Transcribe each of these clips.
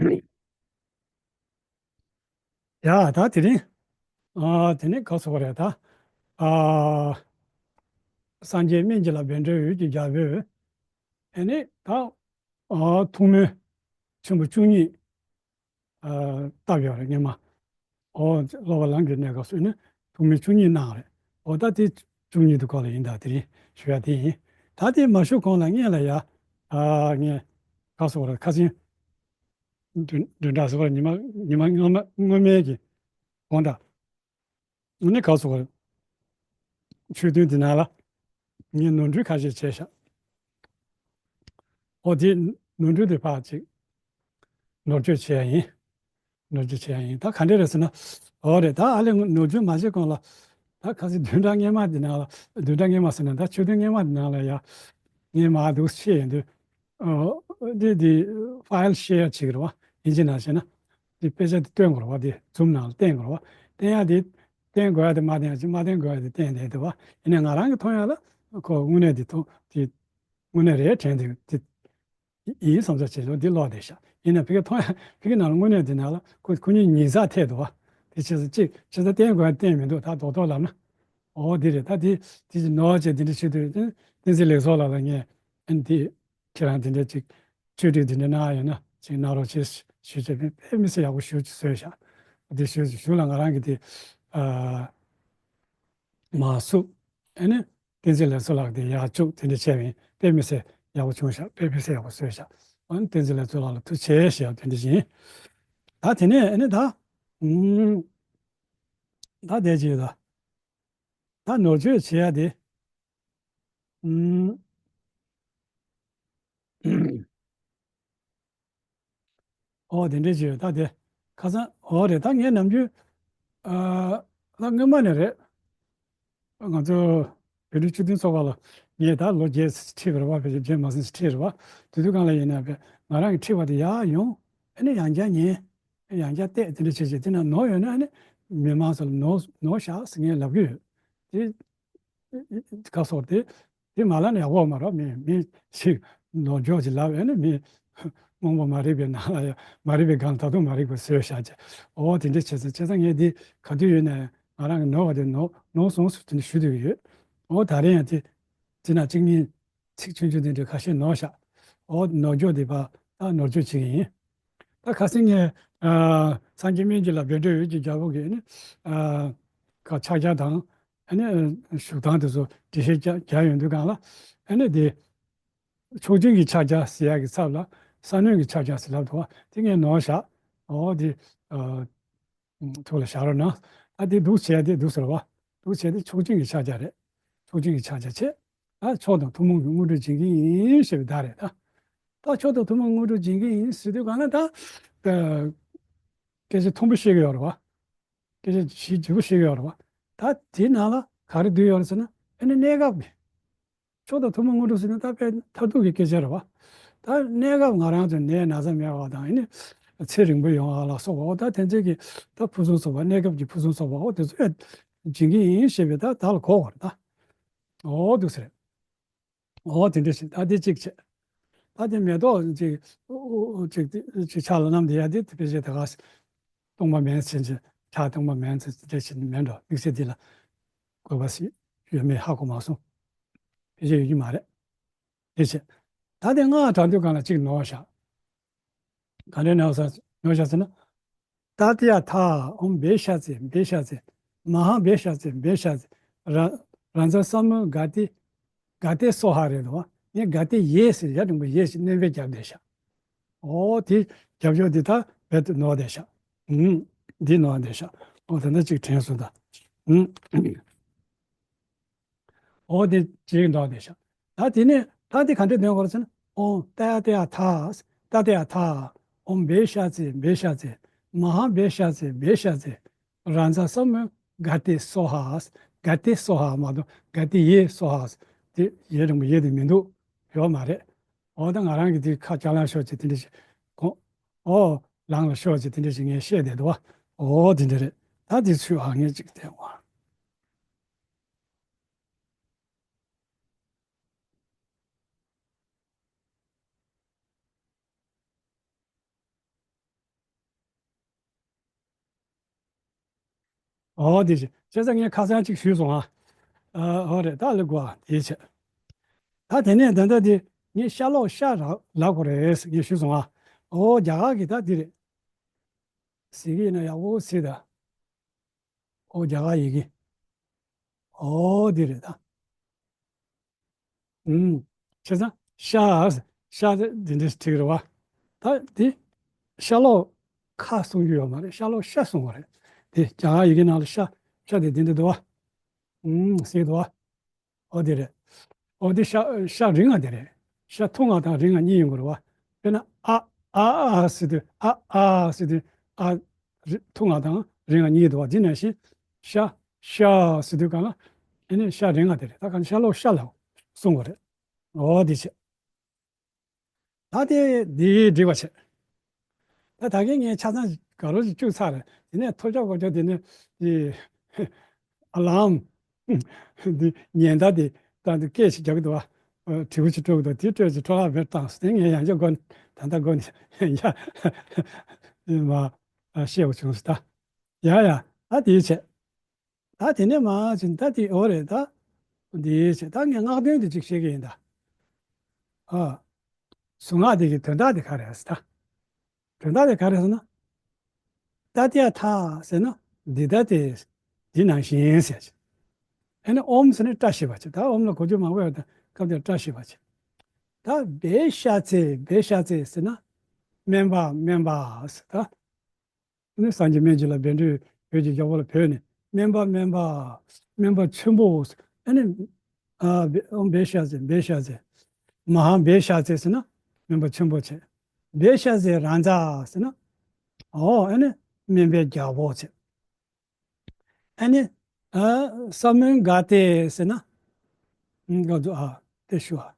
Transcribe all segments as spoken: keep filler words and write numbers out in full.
ཡ་ད་དེ་རིང་། ཨ་དེ་ནི་ག་སོགས་རེད་ད། ཨ་སངས་རྒྱས་སྨན་གྱི་བླ་བཻ་ཌཱའི་འོད་ཀྱི་རྒྱལ་པོས། ཨེ་ནི་ད་ཨ་ཐུགས་སྨོན་ཆེན་པོ་བཅུ་གཉིས་ཨ་བཏབ་ཡོད་རེད་སྔོན་མ། ཨོ་སློབ་པ་ལམ་གྱི་གནས་སྐབས་སུ་ནི་ཐུགས་སྨོན་བཅུ་གཉིས་གནང་རེད། ཨོ་ད་དེ་བཅུ་གཉིས་དུ་སྐོར་ལ་ཡིན་ད་དེ་རིང་ཞུ་ཡ་དེ་ཡིན། ད་དེ་མ་ཞུ་གོང་ལ་སྔོན་ལ་ཡ། ཨ་ངས་ག་སོགས་རེད་ཁ་སང་བདུན་བདུན་ཕྲག་སོགས་ཉི་མ་ཉི་མ་སྔ་མ་སྔོན་མའི་གི་དགོངས་དག་ཨ་ནི་ག་སོགས་རེད། ཆོས་ཐུན་འདི་ནང་ལ་ངས་ནོར་འཁྲུལ་ཁ་ཤས་བྱས་ཤག་ཨོ་དེ་ནོར་འཁྲུལ་དེ་ཕར་ཅིག་ནོར་བཅོས་བྱས་ཡ་ཡིན། ནོར་བཅོས་བྱས་ཡ་ཡིན། ད་ག་འདྲ་རེད་ཟེར་ན། ཨོ་རེད་ད་ཨ་ལས་ནོར་བཅོས་མ་བྱས་གོང་ལ། ད་ཁ་སང་བདུན་ཕྲག་སྔོན་མ་འདི་ནང་ལ་བདུན་ཕྲག་སྔོན་མ་ཟེར་ན་ད་ཆོས་ཐུན་སྔོན་མ་འདི་ནང་ལ་ཡ། ངས་མར་འདུག་བཤད་ཡོང་དུས། ཨོ་འདི་འདི་ཕའིལ་ཤེར་བྱེད་ཀྱི་རེད་བ། ཡིན་གཅིག་ནང་བཤད་ན། འདི་དཔེ་ཆ་འདི་སྟོན་དགོས་རེད་བ། འདི་ཛུམ་ནང་ལ་བསྟན་དགོས་རེད་བ། བསྟན་ཡ་འདི། བསྟན་དགོས་ཡ་དེ་མ་བསྟན་ཡ་ཅིག་མ་བསྟན་དགོས་ཡ་དེ་བསྟན་བསྡད་འདུག་བ། ཡིན་ནའི་ང་རང་གི་མཐོང་ཡ་ལ་ཁོ་དངོས་གནས་འདི་མཐོང་དེ། དངོས་གནས་རེད་དྲན་འདུག་དེ། ཡིན་བསམ་ཚུལ་བྱེད་ཆོག་འདི་ཀློག་བསྡད་ཤག་ཡིན་ནའི་ཕ་གི་མཐོང་ཡ་ཕ་གི་ནང་ལ་དངོས་གནས་འདི་ནང་ལ་ཁོ་ཁོ་གཉིས་ཉིས་བརྩེགས་ཐེབས་འདུག་བ། དེ་བྱས་ཙང་གཅིག་བྱས་ཙང་བསྟན་དགོས་ཡ་བསྟན་མི་འདུག་ད་རྡོག་རྡོག་ལབ་ན། ཨོ་འདི་རེད་ད་དེ་དེ་ནོར་བྱས་འདི་འདྲ་བྱེད་དུས་བསྟན་འཛིན་ལེགས་ཚོགས་ལགས་ལ་ངས་ཨ་ནི་དེ། ཁྱེད་རང་དེ་འདྲ་ཅིག་བཅོས་སྒྲིག་དེ་འདྲ་གནང་ཡོད་ན་ཅིག་གནང་རོགས་བྱེད་ཞུས་བྱས་དཔེ་མི་སྲིད་ཡག་པོ་ཞུ་བཟོས་ཤག་དེ་ཞུ་ཞུ་ལ་ང་རང་གི་དེ་ཨ་མ་བསུབ། ཨ་ནི་བསྟན་འཛིན་ལེགས་ཚོགས་ལགས་དེ་ཡར་བཅུག་དེ་འདྲ་བྱས་པ་ཡིན། དཔེ་མི་སྲིད་ཡག་པོ་བྱུང་ཤག་དཔེ་མི་སྲིད་ཡག་པོ་བཟོས་ཤག་ཨ་ནི་བསྟན་འཛིན་ལེགས་ཚོགས་ལགས་ལ་ཐུགས་རྗེ་ཆེ་ཞེས་དེ་འདྲ་ཡིན། ད་དེ་ནས་ཨ་ནི་ད་ཨུམ་ད་དེ་ཅིག་ལ་ད་ནོར་བཅོས་བྱེད་ཡ་དེ་ཨུམ། ཨོ་དེ་འདྲས་བྱས་ད་དེ། ཁ་སང་ཨོ་རེད་ད་ངས་ནམ་རྒྱུན། ཨ་ད་སྔོན་མ་ནས་རེད། ང་ཚོ་བོད་རིགས་སྤྱི་མཐུན་ཚོགས་པ་ལ་ངས་ད་ལོ་བརྒྱད་ཁྲིད་པ་རེད་བ། བོད་རིགས་བརྒྱད་མ་ཟིན་ཁྲིད་རེད་བ། དེ་དུས་སྒང་ལ་ཡིན་ན་བས་ང་རང་གི་ཁྲིད་པ་དེ་ཡར་ཡོང་། ཨ་ནི་ཡང་བསྐྱར་ཉན། ཡང་བསྐྱར་བལྟས་དེ་འདྲ་བྱས་བྱས་དེ་ན་ནོར་ཡོད་ན་ཨ་ནི་མི་མང་ཚོ་ལ་ནོར་ནོར་བཞག་ཟེར་ངས་ལབ་གི་ཡོད། དེ། ཁ་སོགས་དེ། དེ་མ་ལབ་ན་ཡག་པོ་མ་རེད། མི་མི་ཞིག་ནོར་འཇོག་ཅིག་ལབ་ཡོད་ན་མི་རྨོངས་པ་མ་རིག་པའི་ནང་ལ་ཡང་མ་རིག་པའི་སྒང་ད་དུང་མ་རིག་པ་བཟོས་བཞག་ཅིག་ཨོ་དེ་འདྲ་བྱས་ཙང་བྱས་ཙང་ངས་འདི་ག་དུས་ཡོད་ནས་ང་རང་གི་ནོར་བ་དེ་ནོར་ནོར་སོང་ཟེར་དེ་འདྲ་ཞུ་འདོད་ཡོད། ཨོ་ད་རེས་ཡང་དེ་དེ་ན་གཅིག་གཉིས་ཚིག་ཆུང་ཆུང་དེ་འདྲ་ཁ་ཤས་ནོར་བཞག་ཨོ་ནོར་འཇོག་དེ་ཕར་ད་ནོར་འཇོག་བྱེད་ཀྱི་ཡིན། ད་ཁ་སང་ངས་ཨ་སངས་རྒྱས་སྨན་གྱི་བླ་བཻ་ཌཱའི་འོད་ཀྱི་རྒྱལ་པོ་གིས་ནི་ཨ་ཁ་ཕྱག་རྒྱ་དང་ཨ་ནི་བཞུགས་སྟངས་དེ་ཚོ་འགྲེལ་བཤད་རྒྱག་རྒྱག་ཡོང་དུས་སྒང་ལ་ཨ་ནི་དེ་མཆོག་སྦྱིན་གྱི་ཕྱག་རྒྱ་ཟེར་ཡག་གི་ཚབ་ལ་ས་གནོན་གྱི་ཕྱག་རྒྱ་ཟེར་ལབ་འདུག་བ། དེ་ངས་ནོར་བཞག་ཨོ་དེ་ཨ། ཐུགས་ལ་བཞག་རོགས་གནང་། ད་དེ་འདུག་བྱས་དེ་འདུག་ཟེར་བ། འདུག་བྱས་དེ་མཆོག་སྦྱིན་གྱི་ཕྱག་རྒྱ་རེད། མཆོག་སྦྱིན་གྱི་ཕྱག་རྒྱ་བྱས། ད་མཆོག་དང་ཐུན་མོང་གི་དངོས་གྲུབ་སྦྱིན་གྱི་ཡིན་ཞེས་པའི་བརྡ་རེད་ད། ད་མཆོག་དང་ཐུན་མོང་དངོས་གྲུབ་སྦྱིན་གྱི་ཡིན་ཟེར་དུས་གང་ལ་ད། སྐད་ཆ་མཐོན་པོ་བཤད་ཀྱི་ཡོད་རེད་བ། སྐད་ཆ་ཞིབ་ཞིབ་པོ་བཤད་ཀྱི་ཡོད་རེད་བ། ད་དེའི་ནང་ལ་ག་རེ་འདུས་ཡོད་རེད་ཟེར་ན་ཨ་ནི་གནས་སྐབས་ཀྱི། མཆོག་དང་ཐུན་མོང་དངོས་གྲུབ་ཟེར་ན་ད་དཔེ་མཐར་ཐུག་གི་སྐད་ཆ་རེད་བ། ད་གནས་སྐབས་ང་རང་ཚོ་ནད་ན་ཚ་མེད་པ་དང་ཨ་ནི་ཚེ་རིང་པོ་ཡོང་བ་ལ་སོགས་པ་འོ་ད་དེ་ཚོ་གི་ད་ཕུན་སུམ་ཚོགས་པ་གནས་སྐབས་ཀྱི་ཕུན་སུམ་ཚོགས་པ་འོ་དེ་ཚོ་ཡང་སྦྱིན་གྱི་ཡིན་ཞེས་པའི་ད་བརྡ་ལ་གོ་བ་རེད་ད། འོ་འདུག་ཟེར། འོ་དེ་འདྲ་ཞིག་ད་དེ་གཅིག་བྱས། ད་དེ་མེ་ཏོག་ཅིག་ཨོ་ཨོ་ཅིག་ཅིག་ཕྱག་ལ་བསྣམས་དེ་ཡ་དེ་དེ་ཕལ་ཆེར་ད་ག་སྟོང་པ་མེད་ཟེར་གྱི་ཕྱག་སྟོང་པ་མེད་ཟེར་དེ་འདྲ་ཞིག་མེད་འགྲོ། དམིགས་བསལ་དེ་ལ་དགོས་པ་ཞིག་ཡོད་མེད་ཧ་གོ་མ་སོང་། ཕལ་ཆེར་ཡོད་ཀྱི་མ་རེད། དེ་བྱས། ད་དེ་སྔགས་བགྲང་དུས་སྒང་ལ་གཅིག་ནོར་བཞག་ག་འདྲ་ནོར་བཞག་ནོར་བཞག་ཟེར་ན། ཏ་ཏྱ་ཐཱ། ཨོཾ་བཻ་ཥ་ཙི་བཻ་ཥ་ཙི། མ་ཧཱ་བཻ་ཥ་ཙི་བཻ་ཥ་ཙི། ར་རཱ་ཛ་ས་མུ་ག་ཏེ་ག་ཏེ་སྭཱ་ཧཱ་རེད་འདུག་བ། ངས་ག་ཏེ་ཡེ་ཟེར་ཡ་འགྲེང་བུ་ཡེ་ཞིག་སྣོན་པས་རྒྱབ་བསྡད་ཤག་ཨོ་དེ་རྒྱབ་ཕྱོགས་འདི་ད་རྦད་དེ་ནོར་བསྡད་ཤག་ཨུམ། འདི་ནོར་བསྡད་ཤག་ཨོ་ད་ནི་གཅིག་དྲན་སོང་ད། ཨུམ། ཨོ་དེ་ཅིག་འདྲ་བ་དེ་ཤག་ད་དེ་ནས་ད་དེ་ག་འདྲ་འདོན་དགོས་རེད་ཟེར་ན། ཨོཾ་ཏ་ཏྱ་ཐཱ། ཏ་ཏྱ་ཐཱ། ཨོཾ་བཻ་ཥ་ཙི་བཻ་ཥ་ཙི། མ་ཧཱ་བཻ་ཥ་ཙི་བཻ་ཥ་ཙི། རཱ་ཛ་ས་མུ་ག་ཏེ་སྭཱ་ཧཱ། ག་ཏེ་སྭཱ་ཧཱ་མ་གཏོགས་ག་ཏེ་ཡེ་སྭཱ་ཧཱ། དེ་ཡེ་འགྲེང་བུ་ཡེ་དེ་མི་འདུག་ཡོད་མ་རེད། ཨོ་ད་ང་རང་གི་དེ་ཁ་ལྕགས་ལམ་ཤོར་ཅིག་དེ་འདྲ་ཞིག་གོ་ཨོ་ལང་ལ་ཤོར་ཅིག་དེ་འདྲ་ཞིག་ངས་བཤད་བསྡད་འདུག་བ། ཨོ་དེ་འདྲ་རེད། ད་དེ་ཚུལ་ཨ་ངས་ཅིག་བསྟན་བ། ཨོ་དེ་བྱས། བྱས་ཙང་ངས་ཁ་སང་གཅིག་ཞུས་སོང་ཨ། ཨོ་རེད། ད་ལེགས་གོ་ཨ། དེ་བྱས། ད་དེ་ནས་ད་ལྟ་དེ་ངས་ཤ་ལོག་ཤ་ར་ལབ་དགོས་རེད་ངས་ཞུས་སོང་ཨ། ཨོ་རྒྱ་གར་གྱི་ད་དེ་རེད། གཟིགས་ཀྱི་ཡིན་ན་ཡག་པོ་གཟིགས་དང་། ཨོ་རྒྱ་གར་ཡི་གེ། ཨོ་དེ་རེད་ད། ཨུམ། བྱས་ཙང་ཤ། ཤ་དེ་འདི་འདྲས་བྲིས་རེད་བ། ད་དེ་ཤ་ལོག་ཁ་གསུང་རྒྱུ་ཡོད་མ་རེད། ཤ་ལོག་ཤ་གསུང་བ་རེད། དེ་རྒྱ་གར་ཡི་གེ་ནང་ལ་ཤ། ཤ་དེ་འདི་འདྲ་འདུག་བ། ཨུམ། གཟིགས་འདུག་བ། ཨོ་དེ་རེད། ཨོ་དེ་ཤ། ཤ་རིང་ང་དེ་རེད། ཤ་ཐུང་ང་དང་རིང་ང་གཉིས་ཡོང་གི་རེད་བ། དཔེར་ན་ཨ། ཨ་ཨ་ཟེར་དུས། ཨ་ཨ་ཟེར་དུས། ཨ། རི། ཐུང་ང་དང་རིང་ང་གཉིས་འདུག་བ། འདི་ནང་བཞིན་ཤ། ཤ་ཟེར་དུས་གང་ལ། ཨེ་ནི་ཤ་རིང་ང་དེ་རེད། ད་གང་ཤ་ལོག་ཤ་ལ་གསུང་བ་རེད། ཨོ་དེ་བྱས། ད་དེ་འདི་འགྲིག་པ་བྱས། ད་ད་གིན་ངས་ཆ་ཚང་ག་རོ་ཞིག་བཅུག་ཚར་རེད། དེ་ནས་ཐོབ་རྒྱག་གོ་རྒྱག་དེ་ནས་དེ་ཨ་ལམ་འདི་ཉེན་བརྡ་དེ་ད་འདི་སྐད་ཞིག་རྒྱག་གི་འདུག་བ། དྲིལ་བུ་ཞིག་སྤྲོད་ཀྱི་འདུག་དེ་སྤྲོད་ཅིག་འཕྲོ་བརླག་མེད་བཏང་སོང་། དེ་ངས་ཡང་བསྐྱར་དགོན། ད་ལྟ་དགོན་ཡང་བསྐྱར་མ་བཤད་པ་བྱུང་སོང་ད། ཡ་ཡ། ད་དེ་བྱས། ད་དེ་ནས་མ་ཕྱིན་ད་དེ་ཨོ་རེད་ད། འདི་བྱས། ད་ངས་སྔགས་དོན་དེ་གཅིག་བཤད་ཀྱི་ཡིན་ད། ཨ། གཟུངས་སྔགས་དེ་གི་དོན་དག་དེ་ག་རེ་རེད་ཟེར་ད། དོན་དག་དེ་ག་རེ་ཟེར་ན། ཏ་ཏྱ་ཐཱ་ཟེར་ན་འདི་ལྟ་སྟེ། འདི་ནང་བཞིན་ཟེར་བྱས། ཨ་ནི་ཨོཾ་ཟེར་ནས་སྐྲ་བཤད་པ་བྱས། ད་ཨོཾ་ལ་གོ་རྒྱུ་མང་པོ་ཡོད་ད། སྐབས་དེར་སྐྲ་བཤད་པ་བྱས། ད་བེ་ཤ་ཙེ། བེ་ཤ་ཙེ་ཟེར་ན་སྨན་པ། སྨན་པ་ཟེར་ད། ནི་སངས་རྒྱས་སྨན་བྱེད་ལ་བཻ་ཌཱུརྱ། བོད་ཀྱི་རྒྱལ་པོ་ལ་བོས་ནས་སྨན་པ། སྨན་པ། སྨན་པ་ཆེན་པོ། ཨ་ནི། ཨ། བེ། ཨོཾ་བེ་ཤ་ཙེ། བེ་ཤ་ཙེ། མ་ཧཱ་བེ་ཤ་ཙེ་ཟེར་ན་སྨན་པ་ཆེན་པོ་བྱས། བེ་ཤ་ཙེ་རཱ་ཛ་ཟེར་ན། ཨོ། ཨ་ནི་སྨན་པའི་རྒྱལ་པོ་བྱས། ཨ་ནི། ཨ། ས་མུན་ག་ཏེ་ཟེར་ན། ཨ། དེ་ཞུ་ཨ།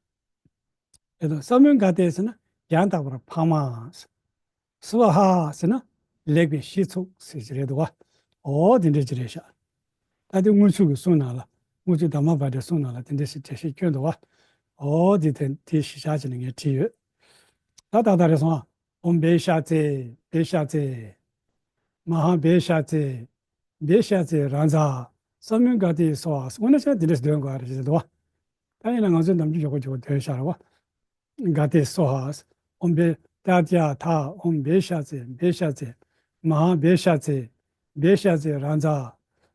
དེ་དང་ས་མུན་ག་ཏེ་ཟེར་ན་ཡང་དག་པར་འཕགས་མ། སྭཱ་ཧཱ་ཟེར་ན་ལེགས་པའི་གཞི་ཚུགས་ཟེར་གྱི་རེད་འདུག་བ། ཨོ་དེ་འདྲ་ཅིག་རེད་ཤག་ད་དེ་དངུལ་ཆུ་གི་གསུང་ནང་ལ། དངུལ་ཆུ་དྷརྨ་བྷ་དྲའི་གསུང་ནང་ལ་དེ་འདྲ་ཞིག་འགྲེལ་བཤད་བསྐྱོན་འདུག་བ། ཨོ་དེ་དེ་དེ་གཞི་བཞག་བྱས་ནས་ངས་བྲིས་ཡོད། ད་ཏག་ཏག་རེད་སོང་ཨ། ཨོཾ་བེ་ཤ་ཙེ། བེ་ཤ་ཙེ། མ་ཧཱ་བེ་ཤ་ཙེ། བེ་ཤ་ཙེ་རཱ་ཛ། ས་མུན་ག་ཏེ་སྭཱ་ཧཱ། དངོས་གནས་བྱས་ན་དེ་འདྲ་ཞིག་འདོན་དགོས་རེད་ཟེར་འདུག་བ། ད་ཡིན་ན་ང་ཚོའི་ནམ་རྒྱུན་མགྱོགས་པོ་མགྱོགས་པོ་འདོན་ཤར་བ། ག་ཏེ་སྭཱ་ཧཱ། ཨོཾ་བེ། ཏ་ཏྱ་ཐཱ། ཨོཾ་བེ་ཤ་ཙེ། བེ་ཤ་ཙེ། མ་ཧཱ་བེ་ཤ་ཙེ། བེ་ཤ་ཙེ་རཱ་ཛ།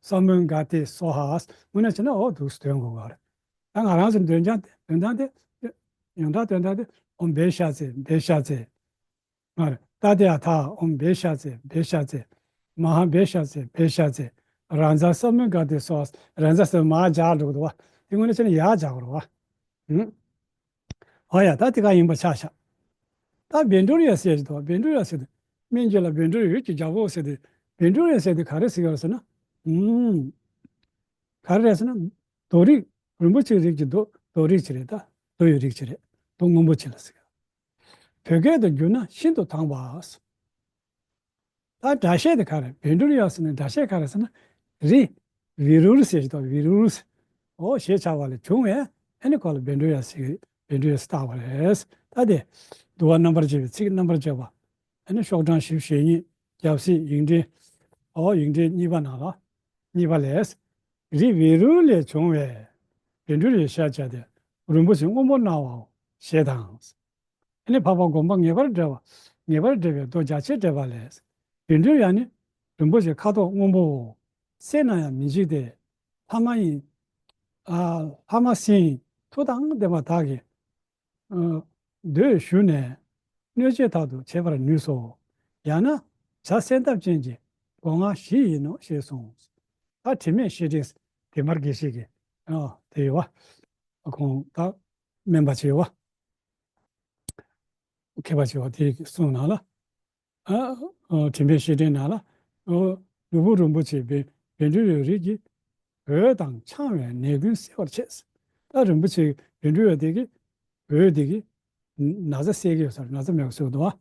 ས་མུན་ག་ཏེ་སྭཱ་ཧཱ། དངོས་གནས་བྱས་ན་ཨོ་འདུག་སེ་འདོན་དགོས་པ་རེད། ད་ང་རང་ཚོ་འདོན་ཀྱང་འདོན་སྟངས་དེ། ཡོངས་གྲགས་འདོན་སྟངས་དེ་ཨོཾ་བེ་ཤ་ཙེ། བེ་ཤ་ཙེ། མ་རེད། ཏ་ཏྱ་ཐཱ། ཨོཾ་བེ་ཤ་ཙེ། བེ་ཤ་ཙེ། མ་ཧཱ་བེ་ཤ་ཙེ། བེ་ཤ་ཙེ། རཱ་ཛ། ས་མུན་ག་ཏེ་སྭཱ་ཧཱ། རཱ་ཛ་ཟེར་མར་སྦྱར་འགྲོ་གི་འདུག་བ། དེ་དངོས་གནས་བྱས་ན་ཡར་སྦྱར་དགོས་རེད་བ། ཨུ། ཨོ་ཡ། ད་དེ་ག་ཡིན་པ་ཆགས་ཤག་ད་བཻ་ཌཱུརྱ་ཟེར་གྱི་འདུག་བ། བཻ་ཌཱུརྱ་ཟེར་དུས། སྨན་བྱེད་ལ་བཻ་ཌཱུརྱ། བོད་ཀྱི་རྒྱལ་པོ་ཟེར་དུས། བཻ་ཌཱུརྱ་ཟེར་དུས་ག་རེ་ཟེར་གྱི་ཡོད་ཟེར་ན། ཨུམ། ག་རེ་རེད་ཟེར་ན། རྡོ་རིགས། རིན་པོ་ཆེའི་རིགས་ཀྱི་རྡོ། རྡོ་རིགས་ཅིག་རེད་ད། རྡོ་ཡི་རིགས་ཅིག་རེད། རྡོ་སྔོན་པོ་ཅིག་ལ་ཟེར་གྱི། བོད་སྐད་དུ་བསྒྱུར་ན་ཤིན་ཏུ་དྭངས་པ། ད་སྒྲ་བཤད་དེ་ག་རེ། བཻ་ཌཱུརྱ་ཟེར་ནས་སྒྲ་བཤད་ག་རེ་ཟེར་ན། རི། བཻ་རོ་ཟེར་ཞིག་དང་། བཻ་རོ་ཟེར། འོ་ཞེས་བྱ་བ་ལས་བྱུང་བས། ཨ་ནི་ཁོ་ལ་བཻ་ཌཱུརྱ་ཟེར། བཻ་ཌཱུརྱ་ཟེར་བཏགས་པ་རེད། ད་དེ། འདུལ་བ་རྣམ་པར་འབྱེད་པའི་ཚིག་རྣམ་པར་འབྱེད་པ། ཨ་ནི་ཤོག་གྲངས་བཞི་བཅུ་ཞེ་གཉིས། རྒྱབ་གཟིགས་ཡིག་འབྲེལ། འོ་ཡིག་འབྲེལ་གཉིས་པ་ནང་ལ། གཉིས་པ་ལས། རི་བཻ་རོ་ལས་བྱུང་བས། བཻ་ཌཱུརྱ་ཞེས་བྱ་སྟེ། རིན་པོ་ཆེ་སྔོན་པོ་སྣང་བའོ། ཞེས་དང་། ཨ་ནི་འཕགས་པ་སྒོམ་པ་ངེས་པར་འབྲེལ་བ། ངེས་པར་འབྲེལ་བའི་མདོ་རྒྱ་ཆེར་འགྲེལ་པ་ལས། བཻ་ཌཱུརྱ་ནི་རིན་པོ་ཆེ་ཁ་དོག་སྔོན་པོའོ། སྲེད་ན་ཡང་མི་འཇིགས་ཏེ། ལྷ་མ་ཡིན། ཨ། ལྷ་མ་སྲིན་མཐུ་དང་ལྡན་པ་དག་གིས། ཨ། མདོས་ཞུས་ནས་གནོད་བྱེད་དག་ཏུ་བྱེད་པར་ནུས་སོ། ཡང་ན་བྱ་གསད་ཐབས་ཅན་གྱི་སྒོ་ང་བཞི་ཡིན་ནོ་ཞེས་གསུངས། ད་དྲི་མེད་བཤེས་སྤྲིང་། དེ་མར་དགེ་བཤེས་ཀྱི། ཨ། དེ་ཡོད་བ། ཁོང་ད་སྨན་པ་ཅིག་ཡོད་བ། མཁས་པ་ཅིག་ཡོད་བ། དེའི་གསུང་ནང་ལ། ཨ། ཨ། དྲི་མེད་བཤེས་སྤྲིང་ནང་ལ། ཨོ། ནོར་བུ་རིན་པོ་ཆེ་བཻ། བཻ་ཌཱུརྱའི་རིགས་ཀྱིས། འོད་དང་ཆང་བས་ནད་ཀུན་སེལ་བར་བྱེད། ད་རིན་པོ་ཆེ་བཻ་ཌཱུརྱ་དེ་གིས། འོད་དེ་གིས་ན་ཚ་སེལ་གྱི་ཡོད་ས་རེད། ན་ཚ་མེད་པ་བཟོ་གི་འདུག་བ།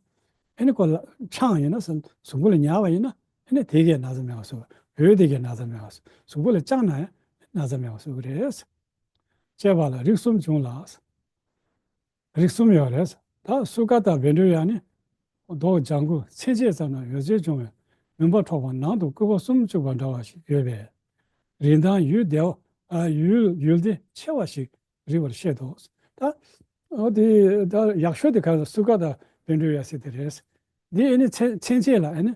ཨ་ནི་ཁོ་ལ་ཆང་ཡིན་ན་གཟུགས་པོ་ལ་ཉར་བ་ཡིན་ན། ཨ་ནི་དེ་གིས་ན་ཚ་མེད་པ་བཟོ། འོད་དེ་གིས་ན་ཚ་མེད་པ་བཟོ། གཟུགས་པོ་ལ་བཅངས་ན་ཡང་ན་ཚ་མེད་པ་བཟོ་གི་རེད། ཅེས་པ་ལ་རིགས་གསུམ་བྱུང་ལ། རིགས་གསུམ་ཡོད་རེད། ད་སུ་ཀ་ཏ་བཻ་ཌཱུརྱ་ནི། མདོག་ལྗང་གུ་ཚིན་ཆད་ཙམ་ན་ཡོ་བྱད་འབྱུང་བའི་ མུན་པ་འཕྲོག་པ་ནང་དུ་སྐུད་པ་གསུམ་བཅུག་པ་འདྲ་བ་ཞིག་ཡོད་པས། རིན་ཐང་ཡུལ་བདེ་བ། ཨ། ཡུལ་ཡུལ་སྡེ་ཆེ་བ་ཞིག་རིག་པར་བཤད་དོ། ད་འོ་དེ་ད་ཡག་ཤོས་དེ་ག་ལ་སུ་ཁ་དང་བཻ་ཌཱུརྱ་ཟེར་དེ་རེད། འདི་ཨེ་ནི་མཚན་མཚན་བཅད་ལ་ཨེ་ནི་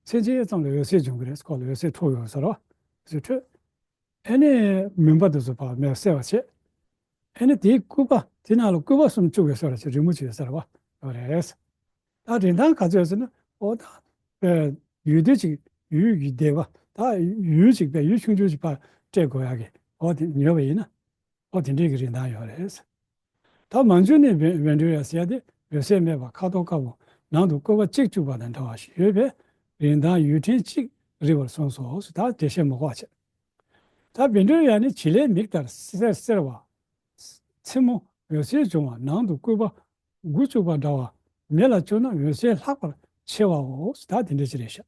མཚན་བཅད་ཙམ་ལ་འོད་གསལ་འབྱུང་གི་རེད། ཁོ་ལ་འོད་གསལ་འཕྲོ་ཡོང་ས་རེད་པ། འོད་གསལ་འཕྲོས། ཨེ་ནི་མུན་པ་དེ་ཚོ་ཕར་མེད་པ་བསལ་བར་བྱེད། ཨེ་ནི་དེའི་སྐུད་པ་དེ་ནང་ལ་སྐུད་པ་གསུམ་བཅུག་པའི་བཟོ་འདྲ་ཅིག་རི་མོ་ཅིག་ཡོད་ས་རེད་པ། ཡོད་རེད། ད་རིན་ཐང་ག་ཚོད་ཟེར་ན། འོ་ད་དཔེ་ཡུལ་སྡེ་ཅིག་ཡུལ་གྱི་སྡེ་པ། ད་ཡུལ་ཅིག་དཔེ་ཡུལ་ཆུང་ཆུང་ཅིག་ཕར་སྤྲད་དགོས་ཡག་གི། འོ་དེ་ཉོས་པ་ཡིན་ན། འོ་དེ་འདྲའི་གི་རིན་ཐང་ཡོད་རེད། ད་མ་འཇུ་ནི་བཻ་བཻ་ཌཱུརྱ་ཟེར་ཡ་དེ་འོད་གསལ་མེད་པ་ཁ་དོག་དཀར་པོ་ནང་དུ་སྐུད་པ་གཅིག་བཅུག་པ་དང་འདྲ་བ་ཞིག་ཡོད་པས། རིན་ཐང་ཡུལ་ཕྲན་གཅིག་རིག་པར་གསུངས་སོ། ད་འགྲེལ་བཤད་མ་དགོས་པ་བྱས། ད་བཻ་ཌཱུརྱ་ནི་བྱི་ལའི་མིག་ལྟར་སེར་སེར་བ། མཚན་མོ་འོད་གསལ་འབྱུང་བ་ནང་དུ་སྐུད་པ་དགུ་བཅུག་པ་འདྲ་བ། མེ་ལ་བཅུག་ན་འོད་གསལ་ལྷག་པར་ཆེ་བའོ། ད་དེ་འདྲ་ཅིག་རེད་ཤག་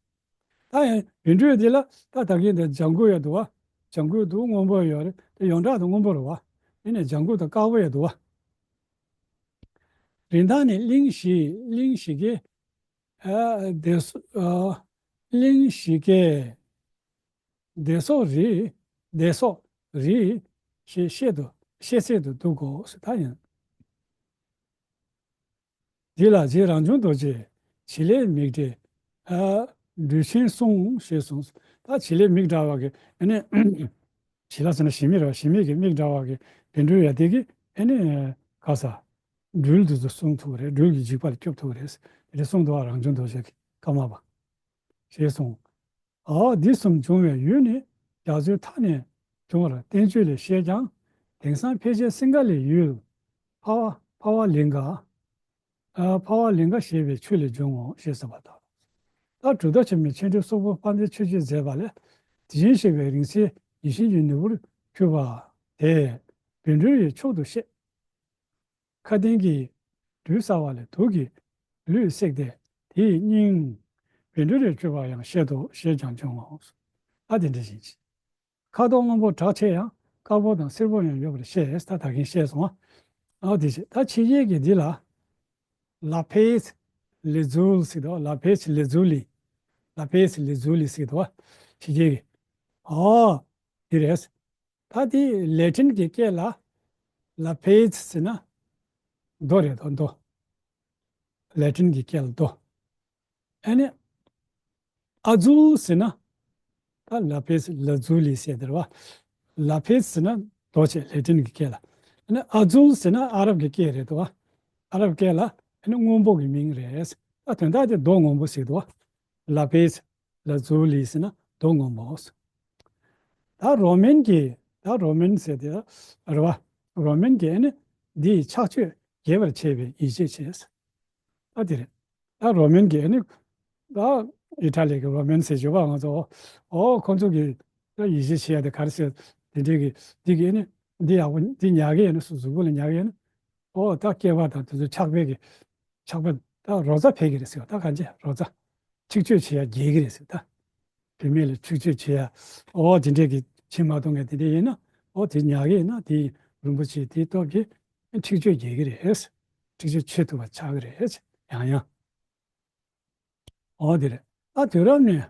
ད་ཡང་བཻ་ཌཱུརྱ་འདི་ལ་ད་ད་གིན་དེ་ལྗང་གུ་ཡང་འདུག་པ། ལྗང་གུ་འདུག་སྔོན་པོ་ཡོད་རེད། དེ་ཡོངས་གྲགས་དེ་སྔོན་པོ་རེད་པ། ཡིན་ནའི་ལྗང་གུ་དང་དཀར་པོ་ཡང་འདུག་པ། རིན་ཐང་ནི་གླིང་བཞི། གླིང་བཞི་ཀའི། ཨ། སྡེ་སོགས། ཨ། གླིང་བཞི་ཀའི་སྡེ་སོགས་རིགས། སྡེ་སོགས་རིགས་ཞེས་བཤད་དུ། བཤད་ཚད་དུ་འདུག་གོ། ད་ཡང་འདི་ལ་རྗེ་རང་བྱུང་རྡོ་རྗེས་བྱི་ལའི་མིག་འདྲའི། ཨ། སྦྲུལ་ཆེན་གསུངས་ཞེས་གསུངས། ད་བྱི་ལའི་མིག་འདྲ་བ་གི་ཨ་ནི། བྱི་ལ་ཟེར་ན་བྱི་མོ་རེད་པ། བྱི་མོ་གི་མིག་འདྲ་བ་གི་བཻ་ཌཱུརྱ་དེ་གིས་ཨ་ནི་ག་ས། སྦྲུལ་དེ་ཚོ་སྲུང་ཐུབ་ཀྱི་རེད། སྦྲུལ་གྱི་འཇིགས་པ་ལས་སྐྱོབ་ཐུབ་ཀྱི་རེད། དེ་འདྲ་གསུངས་འདུག་པ། རང་བྱུང་རྡོ་རྗེ་གི་ཀརྨ་པ་ཞེས་གསུངས། ཨོ། འདི་གསུམ་འབྱུང་བའི་ཡུལ་ནི་རྒྱ་མཚོའི་མཐའ་ནས་འབྱུང་བར་བསྟན་བཅོས་ལས་བཤད་ཀྱང་། དེང་སང་ཕལ་ཆེར་སིངྒ་ལའི་ཡུལ་ཕ་བ། ཕ་བ་ལིང་ག་ཨ། ཕ་བ་ལིང་ག་ཞེས་པའི་ཆུ་ལས་འབྱུང་ངོ་ཞེས་གསུངས་པ་དང་། ད་གྲུབ་མཐའ་ཆེན་མོའི་མཆོད་སྤྲིན་སོག་པོ་དཔལ་ལྡན་ཆོས་རྗེས་མཛད་པ་ལས། དེ་བཞིན་གཤེགས་པའི་རིང་བསྲེལ་ཡིད་བཞིན་གྱི་ནོར་བུར་གྱུར་པ་དེ་བཻ་ཌཱུརྱའི་མཆོག་ཏུ་བཤད། ཁ་ཏོན་གྱི་སྦྲུལ་གསལ་བ་ལས་དུག་གིས་ལུས་བསྲེགས་ཏེ། དེའི་སྙིང་བཻ་ཌཱུརྱར་གྱུར་པ་ཡང་བཤད་དོ་ཞེས་ཀྱང་འབྱུང་ངོ་། ཨ། དེ་འདྲ་ཞིག་ཁ་དོག་སྔོན་པོ་གྲགས་ཆེ་ཡང་དཀར་པོ་དང་སེར་པོ་ཡང་ཡོད་པར་བཤད། ད་ད་གིན་བཤད་སོང་ཨ། ཨ། དེ་བྱས། ད་ཕྱི་རྒྱལ་གྱི་འདི་ལ་ལ་ཕེ་ཛི་ལེ་ཛུལ་ཟེར་འདུག་ལ་ཕེ་ཛི་ལེ་ཛུ་ལི། ལ་ཕེ་ཛི་ལེ་ཛུ་ལི་ཟེར་འདུག་ཕྱི་རྒྱལ་གྱི། ཨོ། དེ་རེད། ད་དེ་ལེ་ཊིན་གྱི་སྐད་ལ་ལ་ཕེ་ཛི་ཟེར་ན་རྡོ་རེད་དོ། རྡོ། ལེ་ཊིན་གྱི་སྐད་ལ་རྡོ། ཨ་ནི་ཨ་ཛུལ་ཟེར་ན། ད་ལ་ཕེ་ཛི་ལ་ཛུ་ལི་ཟེར་དེ་རེད་པ། ལ་ཕེ་ཛི་ཟེར་ན་རྡོ་བྱས། ལེ་ཊིན་གྱི་སྐད་ལ། ཨ་ནི་ཨ་ཛུལ་ཟེར་ན་ཨ་རབ་ཀྱི་སྐད་རེད་དོ། ཨ་རབ་སྐད་ལ་ཨ་ནི་སྔོན་པོ་གི་མིང་རེད། ད་དོན་དག་དེ་རྡོ་སྔོན་པོ་ཟེར་དོ། ལ་ཕེ་ཛི་ལ་ཛུ་ལི་ཟེར་ན་རྡོ་སྔོན་པོ། ད་རོ་མན་གྱི། ད་རོ་མན་ཟེར་དེ་རེད་པ། རོ་མན་གྱི་ཨ་ནི་འདིའི་ཕྱག་མཆོད་རྒྱས་པར་བྱས་པའི་ཡིད་ཆེས་བྱས། ད་དེ་རེད། ད་རོ་མན་གྱི་ཨ་ནི། ད་ཨི་ཊ་ལི་གི་རོ་མན་ཟེར་བརྗོད་པ་ང་ཚོ། ཨོ། ཁོང་ཚོ་གི་ད་ཡིད་ཆེས་བྱེད་ཡ་དེ་ག་རེ་ཟེར། དེ་འདྲའི་གི་འདི་གི་ཨ་ནི། འདི་ཡག་པོ། འདི་ཉར་གི་ཡོད་ན། སུ་གཟུགས་པོ་ལ་ཉར་གི་ཡོད་ན། ཨོ། ད་སྐྱེས་པ་དང་དེ་ཚོ་ཕྱག་དཔེ་གི། ཕྱག་དཔེ། ད་རོ་ཙ་ཕེབས་ཀྱི་རེད་ཟེར་བ། ད་གང་བྱས། རོ་ཙ། འཁྲིག་སྤྱོད་བྱེད་ཡ་རྒྱས་ཀྱི་རེད་ཟེར་བ། ད་བུད་མེད་ལ་འཁྲིག་སྤྱོད་བྱེད་ཡ། ཨོ། དེ་འདྲས་ཀྱི་ཕྱི་མ་གཏོང་མཁན་དེ་འདྲས་ཡིན་ན། ཨོ། དེ་ཉར་གི་ཡིན་ན། དེ་རིན་པོ་ཆེ་དེའི་སྟོབས་ཀྱིས་འཁྲིག་སྤྱོད་རྒྱས་ཀྱི་རེད། འཁྲིག་སྤྱོད་ཆེ་ཐུབ་པ་ཆགས་ཀྱི་རེད། ཡང་ཡང་། ཨོ། དེ་རེད། ད་དུས་རབས་ནས།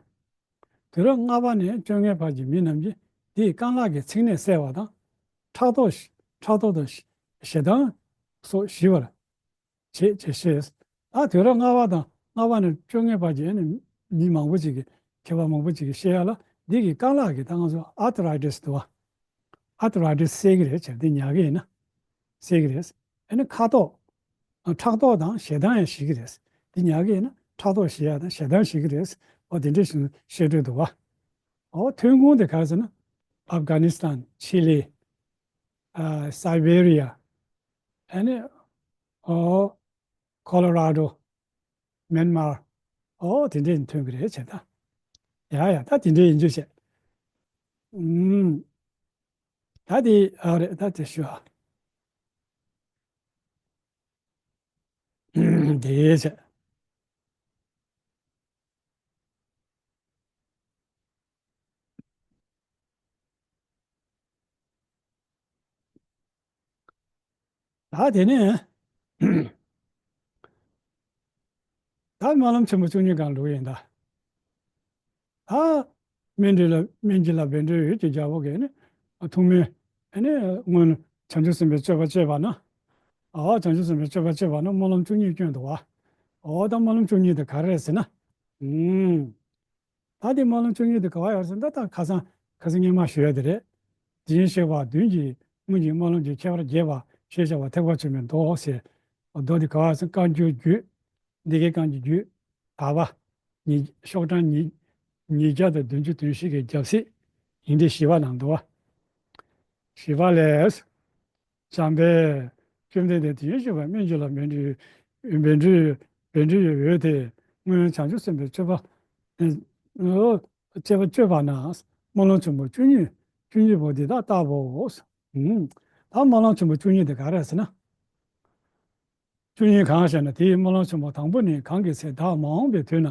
དུས་རབས་ལྔ་པ་ནས་བཅོ་ལྔའི་བར་གྱི་མི་རྣམས་ཀྱིས་འདིའི་རྐང་ལག་གི་ཚིགས་ནས་བསལ་བ་དང་། ཕྲག་དོག་ཕྲག་དོག་དང་ཞེ་སྡང་སོགས་ཞི་བར་བྱེད་ཅེས་བཤད། ད་དུས་རབས་ལྔ་པ་དང་། ལྔ་པ་ནས་བཅོ་ལྔའི་བར་གྱི་ཨ་ནི་མི་མང་པོ་ཅིག་གིས། མཁས་པ་མང་པོ་ཅིག་གིས་བཤད་ཡ་ལ། འདི་གི་རྐང་ལག་གི། ད་ང་ཚོ་ཨར་ཐ་རའི་ཊི་སི་འདུག་པ། ཨར་ཐ་རའི་ཊི་སི་སེལ་གྱི་རེད་ཟེར། འདི་ཉར་གི་ཡིན་ན་སེལ་གྱི་རེད། ཨ་ནི་ཁ་དོག་ཕྲག་དོག་དང་ཞེ་སྡང་ཡང་ཞི་གི་རེད། འདི་ཉར་གི་ཡིན་ན་ཕྲག་དོག་ཞི་ཡ་དང་ཞེ་སྡང་ཞི་གི་རེད། འོ། དེ་འདྲས་ཞིག་བཤད་སྲོལ་འདུག་པ། འོ། ཐོན་ཁུངས་དེ་ག་རེ་ཟེར་ན། ཨབ་གྷ་ནི་སི་ཐན། ཆི་ལི། ཨ། སའི་བེ་རི་ཡ། ཨ་ནི། ཨོ། ཁོ་ལོ་ར་ཌོ། མེན་མར། ཨོ། དེ་འདྲས་ཐོན་གྱི་རེད་བྱས་ད། ཡ་ཡ། ད་དེ་འདྲས་ཡིན་རྒྱུ་བྱས། ཨུམ། ད་དེ། ཨ། རེད། ད་དེ་ཞུ་ཨ། དེ་བྱས། ད་དེ་ནས་ད་སྨོན་ལམ་ཆེན་མོ་བཅུ་གཉིས་སྒང་འགྲོ་གི་ཡིན་ད། ད་སྨིན་གྲོལ་ལ་སྨིན་གྱི་ལ་བཻ་ཌཱུརྱ་ཡོད་ཀྱི་རྒྱལ་པོ་གིས་ནི་ཐུགས་སྨོན་ཨེ་ནི་སྔོན་བྱང་ཆུབ་སེམས་དཔའི་སྤྱོད་པ་སྤྱད་པ་ན། ཨ་བྱང་ཆུབ་སེམས་དཔའི་སྤྱོད་པ་སྤྱད་པ་ན་སྨོན་ལམ་བཅུ་གཉིས་བསྐྱོན་འདུག་བ། འོ་ད་སྨོན་ལམ་བཅུ་གཉིས་དེ་ག་རེ་རེད་ཟེར་ན། ཨུམ། ད་དེ་སྨོན་ལམ་བཅུ་གཉིས་དེ་ག་བ་ཡོད་ཟེར་ན་ད་ད་ཁ་སང་ཁ་སང་སྔོན་མ་ཞུས་ཡ་དེ་རེད། དེ་བཞིན་གཤེགས་པ་བདུན་གྱི་སྔོན་གྱི་སྨོན་ལམ་གྱི་ཁྱད་པར་རྒྱས་པ་ཞེས་བྱ་བ་ཐེག་པ་ཆེན་པོའི་མདོ་ཟེར། མདོ་དེ་ག་བ་ཟེར་ན་བཀའ་འགྱུར་བརྒྱུད། འདི་སྐད་བཀའ་འགྱུར་བརྒྱུད། དག་པ། ཉིད་ཤོག་གྲངས་ཉིད་ཉིས་བརྒྱ་དང་བདུན་ཅུ་དོན་བཞི་གི་རྒྱབ་གཟིགས་ཡིག་འབྲུ་བཞི་པ་ནང་དུ་བ། བཞི་པ་ལས། བྱམས་པས། བཅོམ་ལྡན་འདས་དེ་བཞིན་གཤེགས་པ་སྨིན་གྱི་ལ་བཻ་ཌཱུརྱ་བཻ་ཌཱུརྱ་བཻ་ཌཱུརྱའི་འོད་དེ་སྔོན་བྱང་ཆུབ་སེམས་དཔའི་སྤྱོད་པ། ཨ་སྤྱད་པ་སྤྱོད་པ་ན་སྨོན་ལམ་ཆེན་པོ་བཅུ་གཉིས་བཅུ་གཉིས་པོ་འདི་དག་བཏབ་བོ། ཨུམ། ད་སྨོན་ལམ་ཆེན་པོ་བཅུ་གཉིས་དེ་ག་རེ་ཟེར་ན། བཅུ་གཉིས་གང་ཞེ་ན། དེའི་སྨོན་ལམ་ཆེན་པོ་དང་པོ་ནི། གང་གི་ཚེ་བདག་མ་འོངས་པའི་དུས་ན་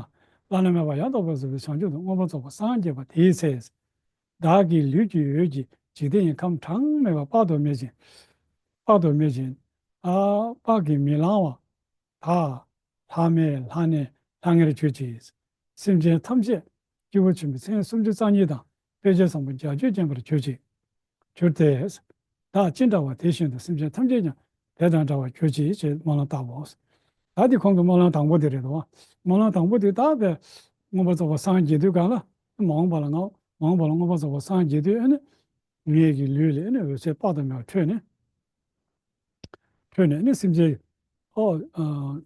བླ་ན་མེད་པ་ཡང་དག་པར་རྫོགས་པའི་བྱང་ཆུབ་ཏུ་མངོན་པར་རྫོགས་པར་སངས་རྒྱས་པ་དེའི་ཚེ། བདག་གི་ལུས་ཀྱི་འོད་ཀྱིས་འཇིག་རྟེན་གྱི་ཁམས་གྲངས་མེད་པ་དཔག་ཏུ་མེད་ཅིང་། དཔག་ཏུ་མེད་ཅིང་། ཨ་དཔག་གིས་མི་ལང་བ། དག་ལྷག་མེད་ལྷག་གནས་ལྷང་ངེར་གྱུར་ཅིག། སེམས་ཅན་ཐམས་ཅད་སྐྱེས་བུ་ཆེན་པོའི་མཚན་སུམ་ཅུ་རྩ་གཉིས་དང་དཔེ་བྱད་བཟང་པོ་བརྒྱད་ཅུས་བརྒྱན་པར་གྱུར་ཅིག། གྱུར་ཏེ། བདག་ཅི་འདྲ་བ་དེ་བཞིན་དུ་སེམས་ཅན་ཐམས་ཅད་ཀྱང་དེ་དང་འདྲ་བར་གྱུར་ཅིག་ཅེས་སྨོན་ལམ་བཏབ་བོ། ད་དེ་ཁོང་གི་སྨོན་ལམ་དང་པོ་དེ་རེད་དོ། སྨོན་ལམ་དང་པོ་དེ་བཏབ་པས་མངོན་པར་རྫོགས་པར་སངས་རྒྱས་དུས་གང་ལ་མ་འོངས་པ་ལ་ང་མ་འོངས་པ་ལ་མངོན་པར་རྫོགས་པར་སངས་རྒྱས་དུས་ཨ་ནི་ངེད་ཀྱི་ལུས་ལས་ཨ་ནི་འོད་ཟེར་དཔག་ཏུ་མེད་པ་འཕྲོས་ནས། འཕྲོས་ནས་ནི་སེམས་ཅན། ཨོ།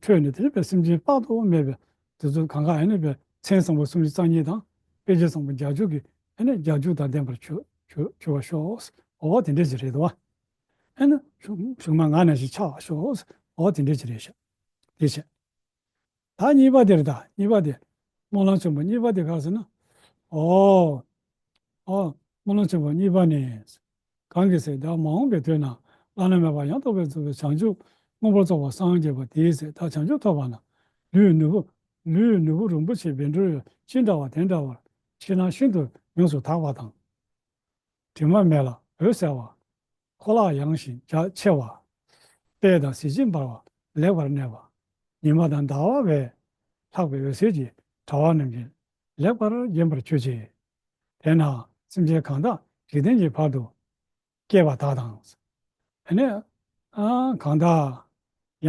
འཕྲོས་ནས་དེ་ནི་པའི་སེམས་ཅན་དཔག་ཏུ་མེད་པའི་དེ་ཚོ་གང་ག་ཨ་ནི་པའི་མཚན་བཟང་པོ་སུམ་ཅུ་རྩ་གཉིས་དང་དཔེ་བྱད་བཟང་པོ་བརྒྱད་ཅུ་གི་ཨ་ནི་བརྒྱད་ཅུ་དང་ལྡན་པར་གྱུར་གྱུར་གྱུར་བར་ཤོག། ཨོ་དེ་འདྲས་ཅིག་རེད་དོ། ཨ་ནི་གཞུག་གཞུག་མ་ང་ནང་བཞིན་ཆགས་པར་ཤོག། ཨོ་དེ་འདྲས་ཅིག་རེད་ཤག། དེ་བྱས། ད་གཉིས་པ་དེ་རེད། ད་གཉིས་པ་དེ། སྨོན་ལམ་ཆེན་པོ་གཉིས་པ་དེ་ག་ཟེར་ན། ཨོ། ཨོ། སྨོན་ལམ་ཆེན་པོ་གཉིས་པ་ནི། གང་གི་ཚེ་བདག་མ་འོངས་པའི་དུས་ན་བླ་ན་མེད་པ་ཡང་དག་པར་རྫོགས་པའི་བྱང་ཆུབ་མངོན་པར་རྫོགས་པར་སངས་རྒྱས་པ་དེའི་ཚེ་བདག་བྱང་ཆུབ་ཐོབ་པ་ན། ལུས་ནོར་བུ། ལུས་ནོར་བུ་རིན་པོ་ཆེ་བཻ་ཌཱུརྱ་ཅི་འདྲ་བ་དེ་འདྲ་བར་ཕྱི་ནང་ཤིན་ཏུ་ཡོངས་སུ་དག་པ་དང་། དྲི་མ་མེད་ལ་འོད་གསལ་བ། ཁོ་ལག་ཡངས་ཤིང་རྒྱ་ཆེ་བ། དཔལ་དང་གཟི་བརྗིད་འབར་བ་ལེགས་པར་གནས་པ། ཉི་མ་དང་ཟླ་བ་བས་ལྷག་པའི་འོད་ཟེར་གྱི་དྲ་བ་རྣམས་ཀྱིས་ལེགས་པར་བརྒྱན་པར་གྱུར་ཅིག། དེས་ན་སེམས་ཅན་གང་དག་འཇིག་རྟེན་གྱི་བར་དུ་སྐྱེས་པ་དག་དང་། ཨ་ནི། ཨ་གང་དག་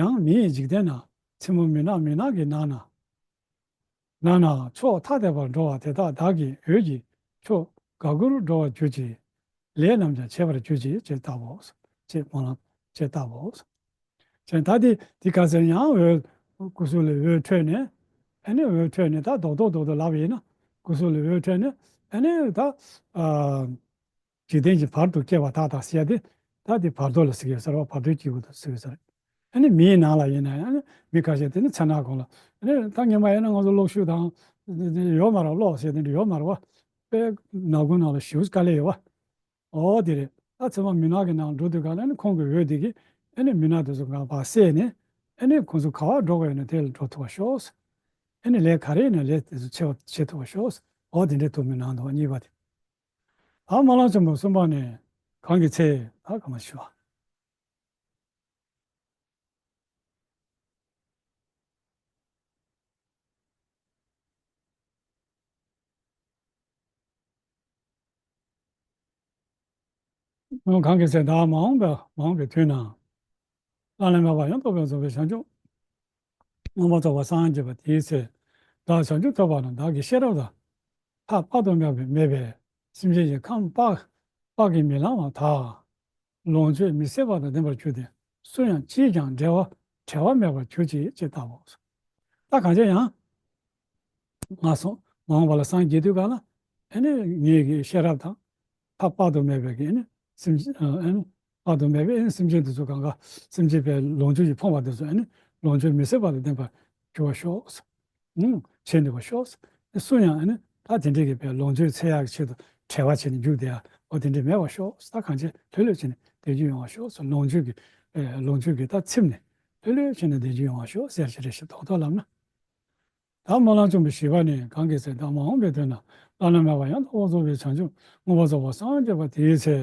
ཡང་མིའི་འཇིག་རྟེན་ན་མཚན་མོ་མུན་ནག་མུན་ནག་གི་ནང་ན། ནང་ན་ཕྱོགས་ཐ་དད་པར་འགྲོ་བ་དེ་དག་བདག་གི་འོད་ཀྱིས་ཕྱོགས་འགའ་དགུར་འགྲོ་བར་གྱུར་ཅིག། ལས་རྣམས་ཀྱང་བྱེད་པར་གྱུར་ཅིག་ཅེས་བཏབ་བོ། ཅེས་སྨོན་ལམ་ཅེས་བཏབ་བོ། ཅེས་ད་དེ་དེ་ག་ཚོད་ཡང་འོད་སྐུ་གཟུགས་ལས་འོད་འཕྲོས་ནས། ཨ་ནི་འོད་འཕྲོས་ནས་ད་རྡོག་རྡོག་རྡོག་རྡོག་ལབ་ཡིན་ན། སྐུ་གཟུགས་ལས་འོད་འཕྲོས་ནས་ཨ་ནི་ད། ཨ། འཇིག་རྟེན་གྱི་བར་དུ་སྐྱེ་བ་དག་དང་ཟེར་ཡ་དེ། ད་དེ་བར་དོ་ལ་ཟེར་གྱི་ཡོད་ས་རེད་བ། བར་དོའི་སྐྱེས་བུ་དང་ཟེར་གྱི་ཡོད་ས་རེད། ཨ་ནི་མིའི་ནང་ལ་ཡིན་ན་ཡང་ཨ་ནི་མི་ཁ་ཤས་དེ་ནི་མཚན་ནག་གོང་ལ། ཨ་ནི་ད་སྔོན་མ་ཡིན་ན་ང་ཚོ་གློག་ཤུགས་དང་། ཡོད་མ་རེད། གློག་ཟེར་དེ་འདྲ་ཡོད་མ་རེད་བ། དཔེ་ནག་ཁུང་ནང་ལ་ཞེ་པོ་དཀའ་ལས་ཡོད་བ། ཨོ་དེ་རེད། ད་མཚན་མོ་མུན་ནག་གི་ནང་འགྲོ་དུས་གང་ལ་ཨ་ནི་ཁོང་གི་འོད་དེ་གིས་ཨ་ནི་མུན་ནག་དེ་ཚོ་གང་བ་བསལ་ནས། ཨ་ནི་ཁོང་ཚོ་ག་བ་འགྲོ་དགོས་ཡོད་ན་དེ་ལ་འགྲོ་ཐུབ་པ་ཤོག། ཨ་ནི་ལས་ག་རེ་ཡིན་ན་ལས་དེ་ཚོ་བྱེད་པ་བྱེད་ཐུབ་པ་ཤོག། ཨོ་དེ་འདྲའི་ཐུགས་སྨོན་གནང་འདུག་གཉིས་པ་དེ། ད་སྨོན་ལམ་ཆེན་པོ་གསུམ་པ་ནི། གང་གི་ཚེ། ད་གང་མ་ཞུ་བ། གང་གི་ཚེ་བདག་མ་འོངས་པ་མ་འོངས་པའི་དུས་ན། བླ་ན་མེད་པ་ཡང་དག་པར་རྫོགས་པའི་བྱང་ཆུབ་མངོན་པར་རྫོགས་པར་སངས་རྒྱས་པ་དེའི་ཚེ། བདག་བྱང་ཆུབ་ཐོབ་པ་ན་བདག་གི་ཤེས་རབ་དང་། ཐབས་དཔག་ཏུ་མེད་པའི་མེད་པས་སེམས་ཅན་གྱི་ཁམས་དཔག་དཔག་གིས་མི་ལང་བ་དག། ལོངས་སྤྱོད་མི་ཟད་པ་དང་ལྡན་པར་གྱུར་ཏེ། སུ་ཡང་ཅིས་ཀྱང་འབྲལ་བ་བྲལ་བ་མེད་པར་གྱུར་ཅིག་ཅེས་བཏབ་བོ། ད་གང་ཅི་ཡང་། ང་སོང་མ་འོངས་པ་ལ་སངས་རྒྱས་དུས་གང་ལ། ཨ་ནི་ངེད་ཀྱི་ཤེས་རབ་དང་། ཐབས་དཔག་ཏུ་མེད་པའི་གི་ཨ་ནི་སེམས་ཅན། ཨ་ནི་དཔག་ཏུ་མེད་པའི་ཨ་ནི་སེམས་ཅན་དེ་ཚོ་གང་ག་སེམས་ཅན་པའི་ལོངས་སྤྱོད་ཀྱིས་ཕོངས་པ་དེ་ཚོ་ཨ་ནི་ལོངས་སྤྱོད་མི་ཟད་པ་དང་ལྡན་པར་གྱུར་པར་ཤོག། ཨུམ། བྱས་འདུག་པར་ཤོག། སུ་ཡང་ཨ་ནི་ད་དེ་འདྲའི་གི་པའི་ལོངས་སྤྱོད་འཚོལ་ཡག་གི་ཆེད་དུ་བྲེལ་བ་བྱས་ནས་རྒྱུག་བསྡད་ཡ། འོ་དེ་འདྲའི་མེད་པར་ཤོག། ད་གང་ཅི་ལྷོད་ལྷོད་བྱས་ནས་བསྡད་རྒྱུ་ཡོང་བར་ཤོག། ལོངས་སྤྱོད་ཀྱི་ཨེ་ལོངས་སྤྱོད་ཀྱི་ད་ཚིམ་ནས་ལྷོད་ལྷོད་བྱས་ནས་བསྡད་རྒྱུ་ཡོང་བར་ཤོག་ཟེར་ཞེས་རྡོག་རྡོག་ལབ་ན། ད་སྨོན་ལམ་ཆེན་པོ་བཞི་པ་ནི། གང་གི་ཚེ་བདག་མ་འོངས་པའི་དུས་ན་བླ་ན་མེད་པ་ཡང་དག་པར་རྫོགས་པའི་བྱང་ཆུབ་མངོན་པར་རྫོགས་པར་སངས་རྒྱས་པ་དེའི་ཚེ།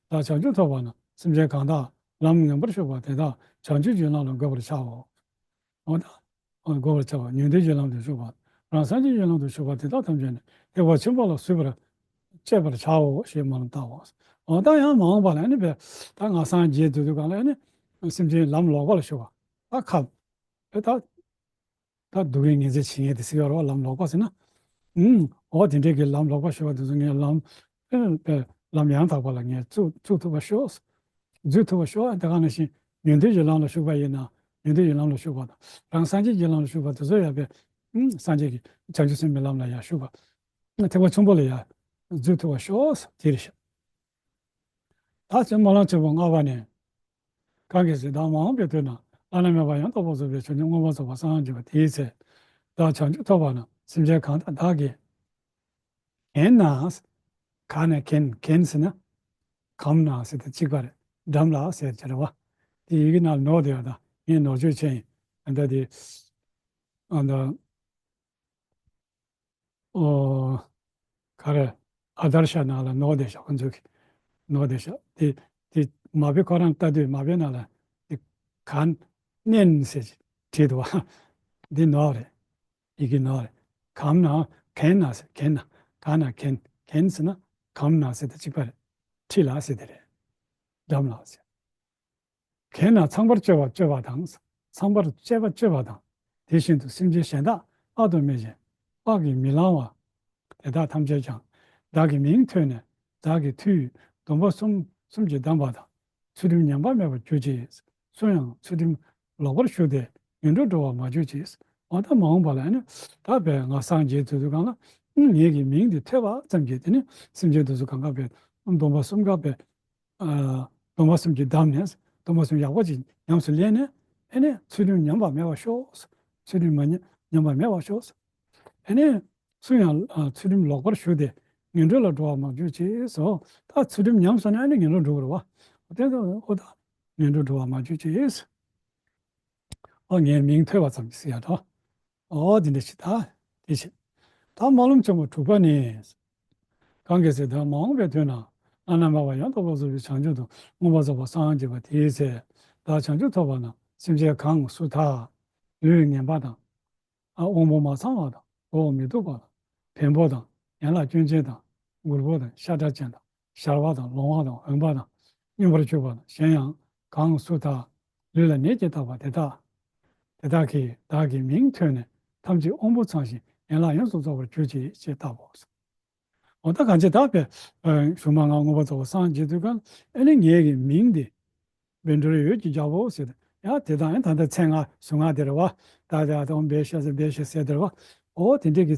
བདག་བྱང་ཆུབ་ཐོབ་པ་ན་སེམས་ཅན་གང་དག་ལམ་ངན་པར་ཞུགས་པ་དེ་དག་བྱང་ཆུབ་ཀྱི་ལམ་ལ་འགོད་པར་བྱའོ། འོ་ད། འགོད་པར་བྱ་བ། ཡོན་ཏན་གྱི་ལམ་དུ་ཞུགས་པ། རང་སངས་རྒྱས་ཀྱི་ལམ་དུ་ཞུགས་པ་དེ་དག་ཐམས་ཅད་ནི་ཐེག་པ་ཆེན་པོ་ལ་བཟོད་པར་བྱེད་པར་བྱའོ་ཞེས་སྨོན་ལམ་བཏབ་པ། འོ་ད་ཡང་མ་འོངས་པ་ལ་ནི་བས་ད་ང་སངས་རྒྱས་དུས་དུས་གང་ལ་ནི་སེམས་ཅན་ལམ་ལོག་པ་ལ་ཞུགས་པ། ད་ཁ་བས་ད་ད་སྡུག་བསྔལ་ངེས་འཛིན་བྱེད་མཁན་དེ་ཟེར་ཡོད་རེད་བ། ལམ་ལོག་པ་ཟེར་ན། ཨུམ། འོ་དེ་འདྲའི་གི་ལམ་ལོག་པ་ཞུགས་པ་དེ་ཚོ་ངས་ལམ་ཨེ་ལམ་ཡང་དག་པ་ལ་ངས་བཙུགས་བཙུགས་ཐུབ་པ་ཤོག་འཛུལ་ཐུབ་པ་ཤོག་དེ་ག་ནང་བཞིན་ཡོན་ཏན་གྱི་ལམ་ལ་ཞུགས་པ་ཡིན་ན་ཡོན་ཏན་གྱི་ལམ་ལ་ཞུགས་པ་དང་། རང་སངས་རྒྱས་ཀྱི་ལམ་ལ་ཞུགས་པ་དེ་ཚོ་ཡང་བས་ཨུམ། སངས་རྒྱས་ཀྱི་བྱང་ཆུབ་སེམས་དཔའི་ལམ་ལ་ཡང་ཞུགས་པ། ཐེག་པ་ཆེན་པོ་ལ་ཡང་འཛུལ་ཐུབ་པ་ཤོག་དེ་རེད་ཤག་ད་ཅི་སྨོན་ལམ་ཆེན་པོ་ལྔ་པ་ནི། གང་གིས་ཟེར་བདག་མ་འོངས་པའི་དུས་ན་བླ་ན་མེད་པ་ཡང་དག་པར་རྫོགས་པའི་བྱང་ཆུབ་མངོན་པར་རྫོགས་པར་སངས་རྒྱས་པ་དེའི་ཚེ། བདག་བྱང་ཆུབ་ཐོབ་པ་ན་སེམས་ཅན་གང་དག་བདག་གིས་གན་ན། ག་ནས་གན་གན་ཟེར་ན། གམ་ན་ཟེར་དང་གཅིག་པ་རེད། འགྲམ་ལ་ཟེར་གྱི་རེད་བ། དེ་ཡི་གེ་ནང་ནོར་དེ་ཡོད་ད་ངས་ནོར་བཅོས་བྱས་ཡིན། ཨ་ད་དེ་ཨ་ད། ཨོ། ག་རེ། ཨ་དར་ཤ་ནང་ལ་ནོར་བསྡད་ཤག་ཁོ་ཚོས་ཀྱི་ནོར་བསྡད་ཤག་དེ་དེ་མ་དཔེ་ཁོ་རང་ལྟ་དུས་མ་དཔེ་ནང་ལ་དེ་ག་ནན་ཟེར་བྲིས་འདུག་བ། འདི་ནོར་རེད། ཡི་གེ་ནོར་རེད། གམ་ན་གན་ན་ཟེར་གན་ན་ག་ན་གན་གན་ཟེར་ན་གམ་ན་ཟེར་དེ་གཅིག་པ་རེད། ཁྲི་ལ་ཟེར་དེ་རེད། འགྲམ་ལ་ཟེར། གན་ན་ཚངས་པར་སྤྱོད་པ་སྤྱོད་པ་དང་། ཚངས་པར་སྤྱད་པ་སྤྱོད་པ་དང་། དེ་བཞིན་དུ་སེམས་ཅན་གཞན་དག་དཔག་ཏུ་མེད་ཅིང་དཔག་གིས་མི་ལང་བ། དེ་དག་ཐམས་ཅད་ཀྱང་བདག་གི་མིང་ཐོས་ནས་བདག་གི་མཐུས་སྡོམ་པ་གསུམ་གསུམ་གྱིས་བསྡམས་པ་དང་། ཚུལ་ཁྲིམས་ཉམས་པ་མེད་པར་གྱུར་ཅིག་སུ་ཡང་ཚུལ་ཁྲིམས་ལོག་པར་ཞུགས་ཏེ་ངན་འགྲོར་འགྲོ་བར་མ་གྱུར་ཅིག་འོ་ད་མ་འོངས་པ་ལ་ནི་ད་བས་ང་སངས་རྒྱས་དུས་དུས་གང་ལ་ངེད་ཀྱི་མིང་འདི་ཐོས་པ་ཙམ་གྱིས་དེ་ནི་སེམས་ཅན་དེ་ཚོ་གང་ག་བས་སྡོམ་པ་གསུམ་ཀ་བས། ཨ། སྡོམ་པ་གསུམ་གྱིས་བསྡམས་ནས་སྡོམ་པ་གསུམ་ཡག་པོ་ཅིག་ཉམས་སུ་ལེན་ནས་ཨེ་ནས་ཚུལ་ཁྲིམས་ཉམས་པ་མེད་པར་ཤོག་ཚུལ་ཁྲིམས་མ་ཉམས་ཉམས་པ་མེད་པར་ཤོག་ཨེ་ནས་སུ་ཡང་ཨ་ཚུལ་ཁྲིམས་ལོག་པར་ཞུགས་ཏེ་ངན་འགྲོ་ལ་འགྲོ་བར་མ་གྱུར་ཅིག་ཟེར། ད་ཚུལ་ཁྲིམས་ཉམས་སོང་ན་ཨེ་ནས་ངན་འགྲོར་འགྲོ་དགོས་རེད་བ། དེ་ཚོ་ཨོ་ད་ངན་འགྲོར་འགྲོ་བར་མ་གྱུར་ཅིག་ཨོ་ངའི་མིང་ཐོས་པ་ཙམ་གྱིས་ཟེར་ཡ་འདྲ། ཨོ་དེ་འདྲ་ཞིག་ད་དེ་བྱེད། ད་སྨོན་ལམ་ཆེན་མོ་དྲུག་པ་ནི། གང་གིས་ཟེར་བདག་མ་འོངས་པའི་དུས་ན་བླ་ན་མེད་པ་ཡང་དག་པར་རྫོགས་པའི་བྱང་ཆུབ་ཏུ་མངོན་པར་རྫོགས་པར་སངས་རྒྱས་པ་དེའི་ཚེ། བདག་བྱང་ཆུབ་ཐོབ་པ་ན་སེམས་ཅན་གང་སུ་དག་ལུས་ངན་པ་དང་། ཨ་དབང་པོ་མ་ཚང་བ་དང་མགོ་བོ་མི་སྡུག་པ་དང་བེམ་པོ་དང་ཡན་ལག་སྐྱོན་ཅན་དང་མགུར་པོ་དང་ཤ་ཁྲག་ཅན་དང་ཞར་བ་དང་ལོང་བ་དང་འོན་པ་དང་སྨྱོན་པར་གྱུར་པ་དང་གཞན་ཡང་གང་སུ་དག་ལུས་ལ་ནད་ཀྱིས་བཏབ་པ་དེ་དག་དེ་དག་གིས་བདག་གི་མིང་ཐོས་ནས་ཐམས་ཅད་དབང་པོ་ཚང་ཞིང་ཡན་ལག་ཡོངས་སུ་རྫོགས་པར་གྱུར་ཅིག་ཅེས་བཏབ་བོ། འོ་ད་གང་ཅི་ད་བས་གཞུང་མ་ང་མངོན་པར་རྫོགས་པར་སངས་རྒྱས་དུས་གང་ཨེ་ནི་ངེད་ཀྱི་མིང་འདི་བཻ་ཌཱུརྱ་འོད་ཀྱི་རྒྱལ་པོ་ཟེར་ཡ་དེ་དང་ཨེ་ད་ལྟ་མཚན་ང་གཟུངས་སྔགས་དེ་རེད་བ། ད་ད་ད་ཨོཾ་བཻ་ཤ་ཟེར་བཻ་ཤ་ཟེར་དེ་རེད་བ། འོ་དེ་འདྲས་ཀྱི་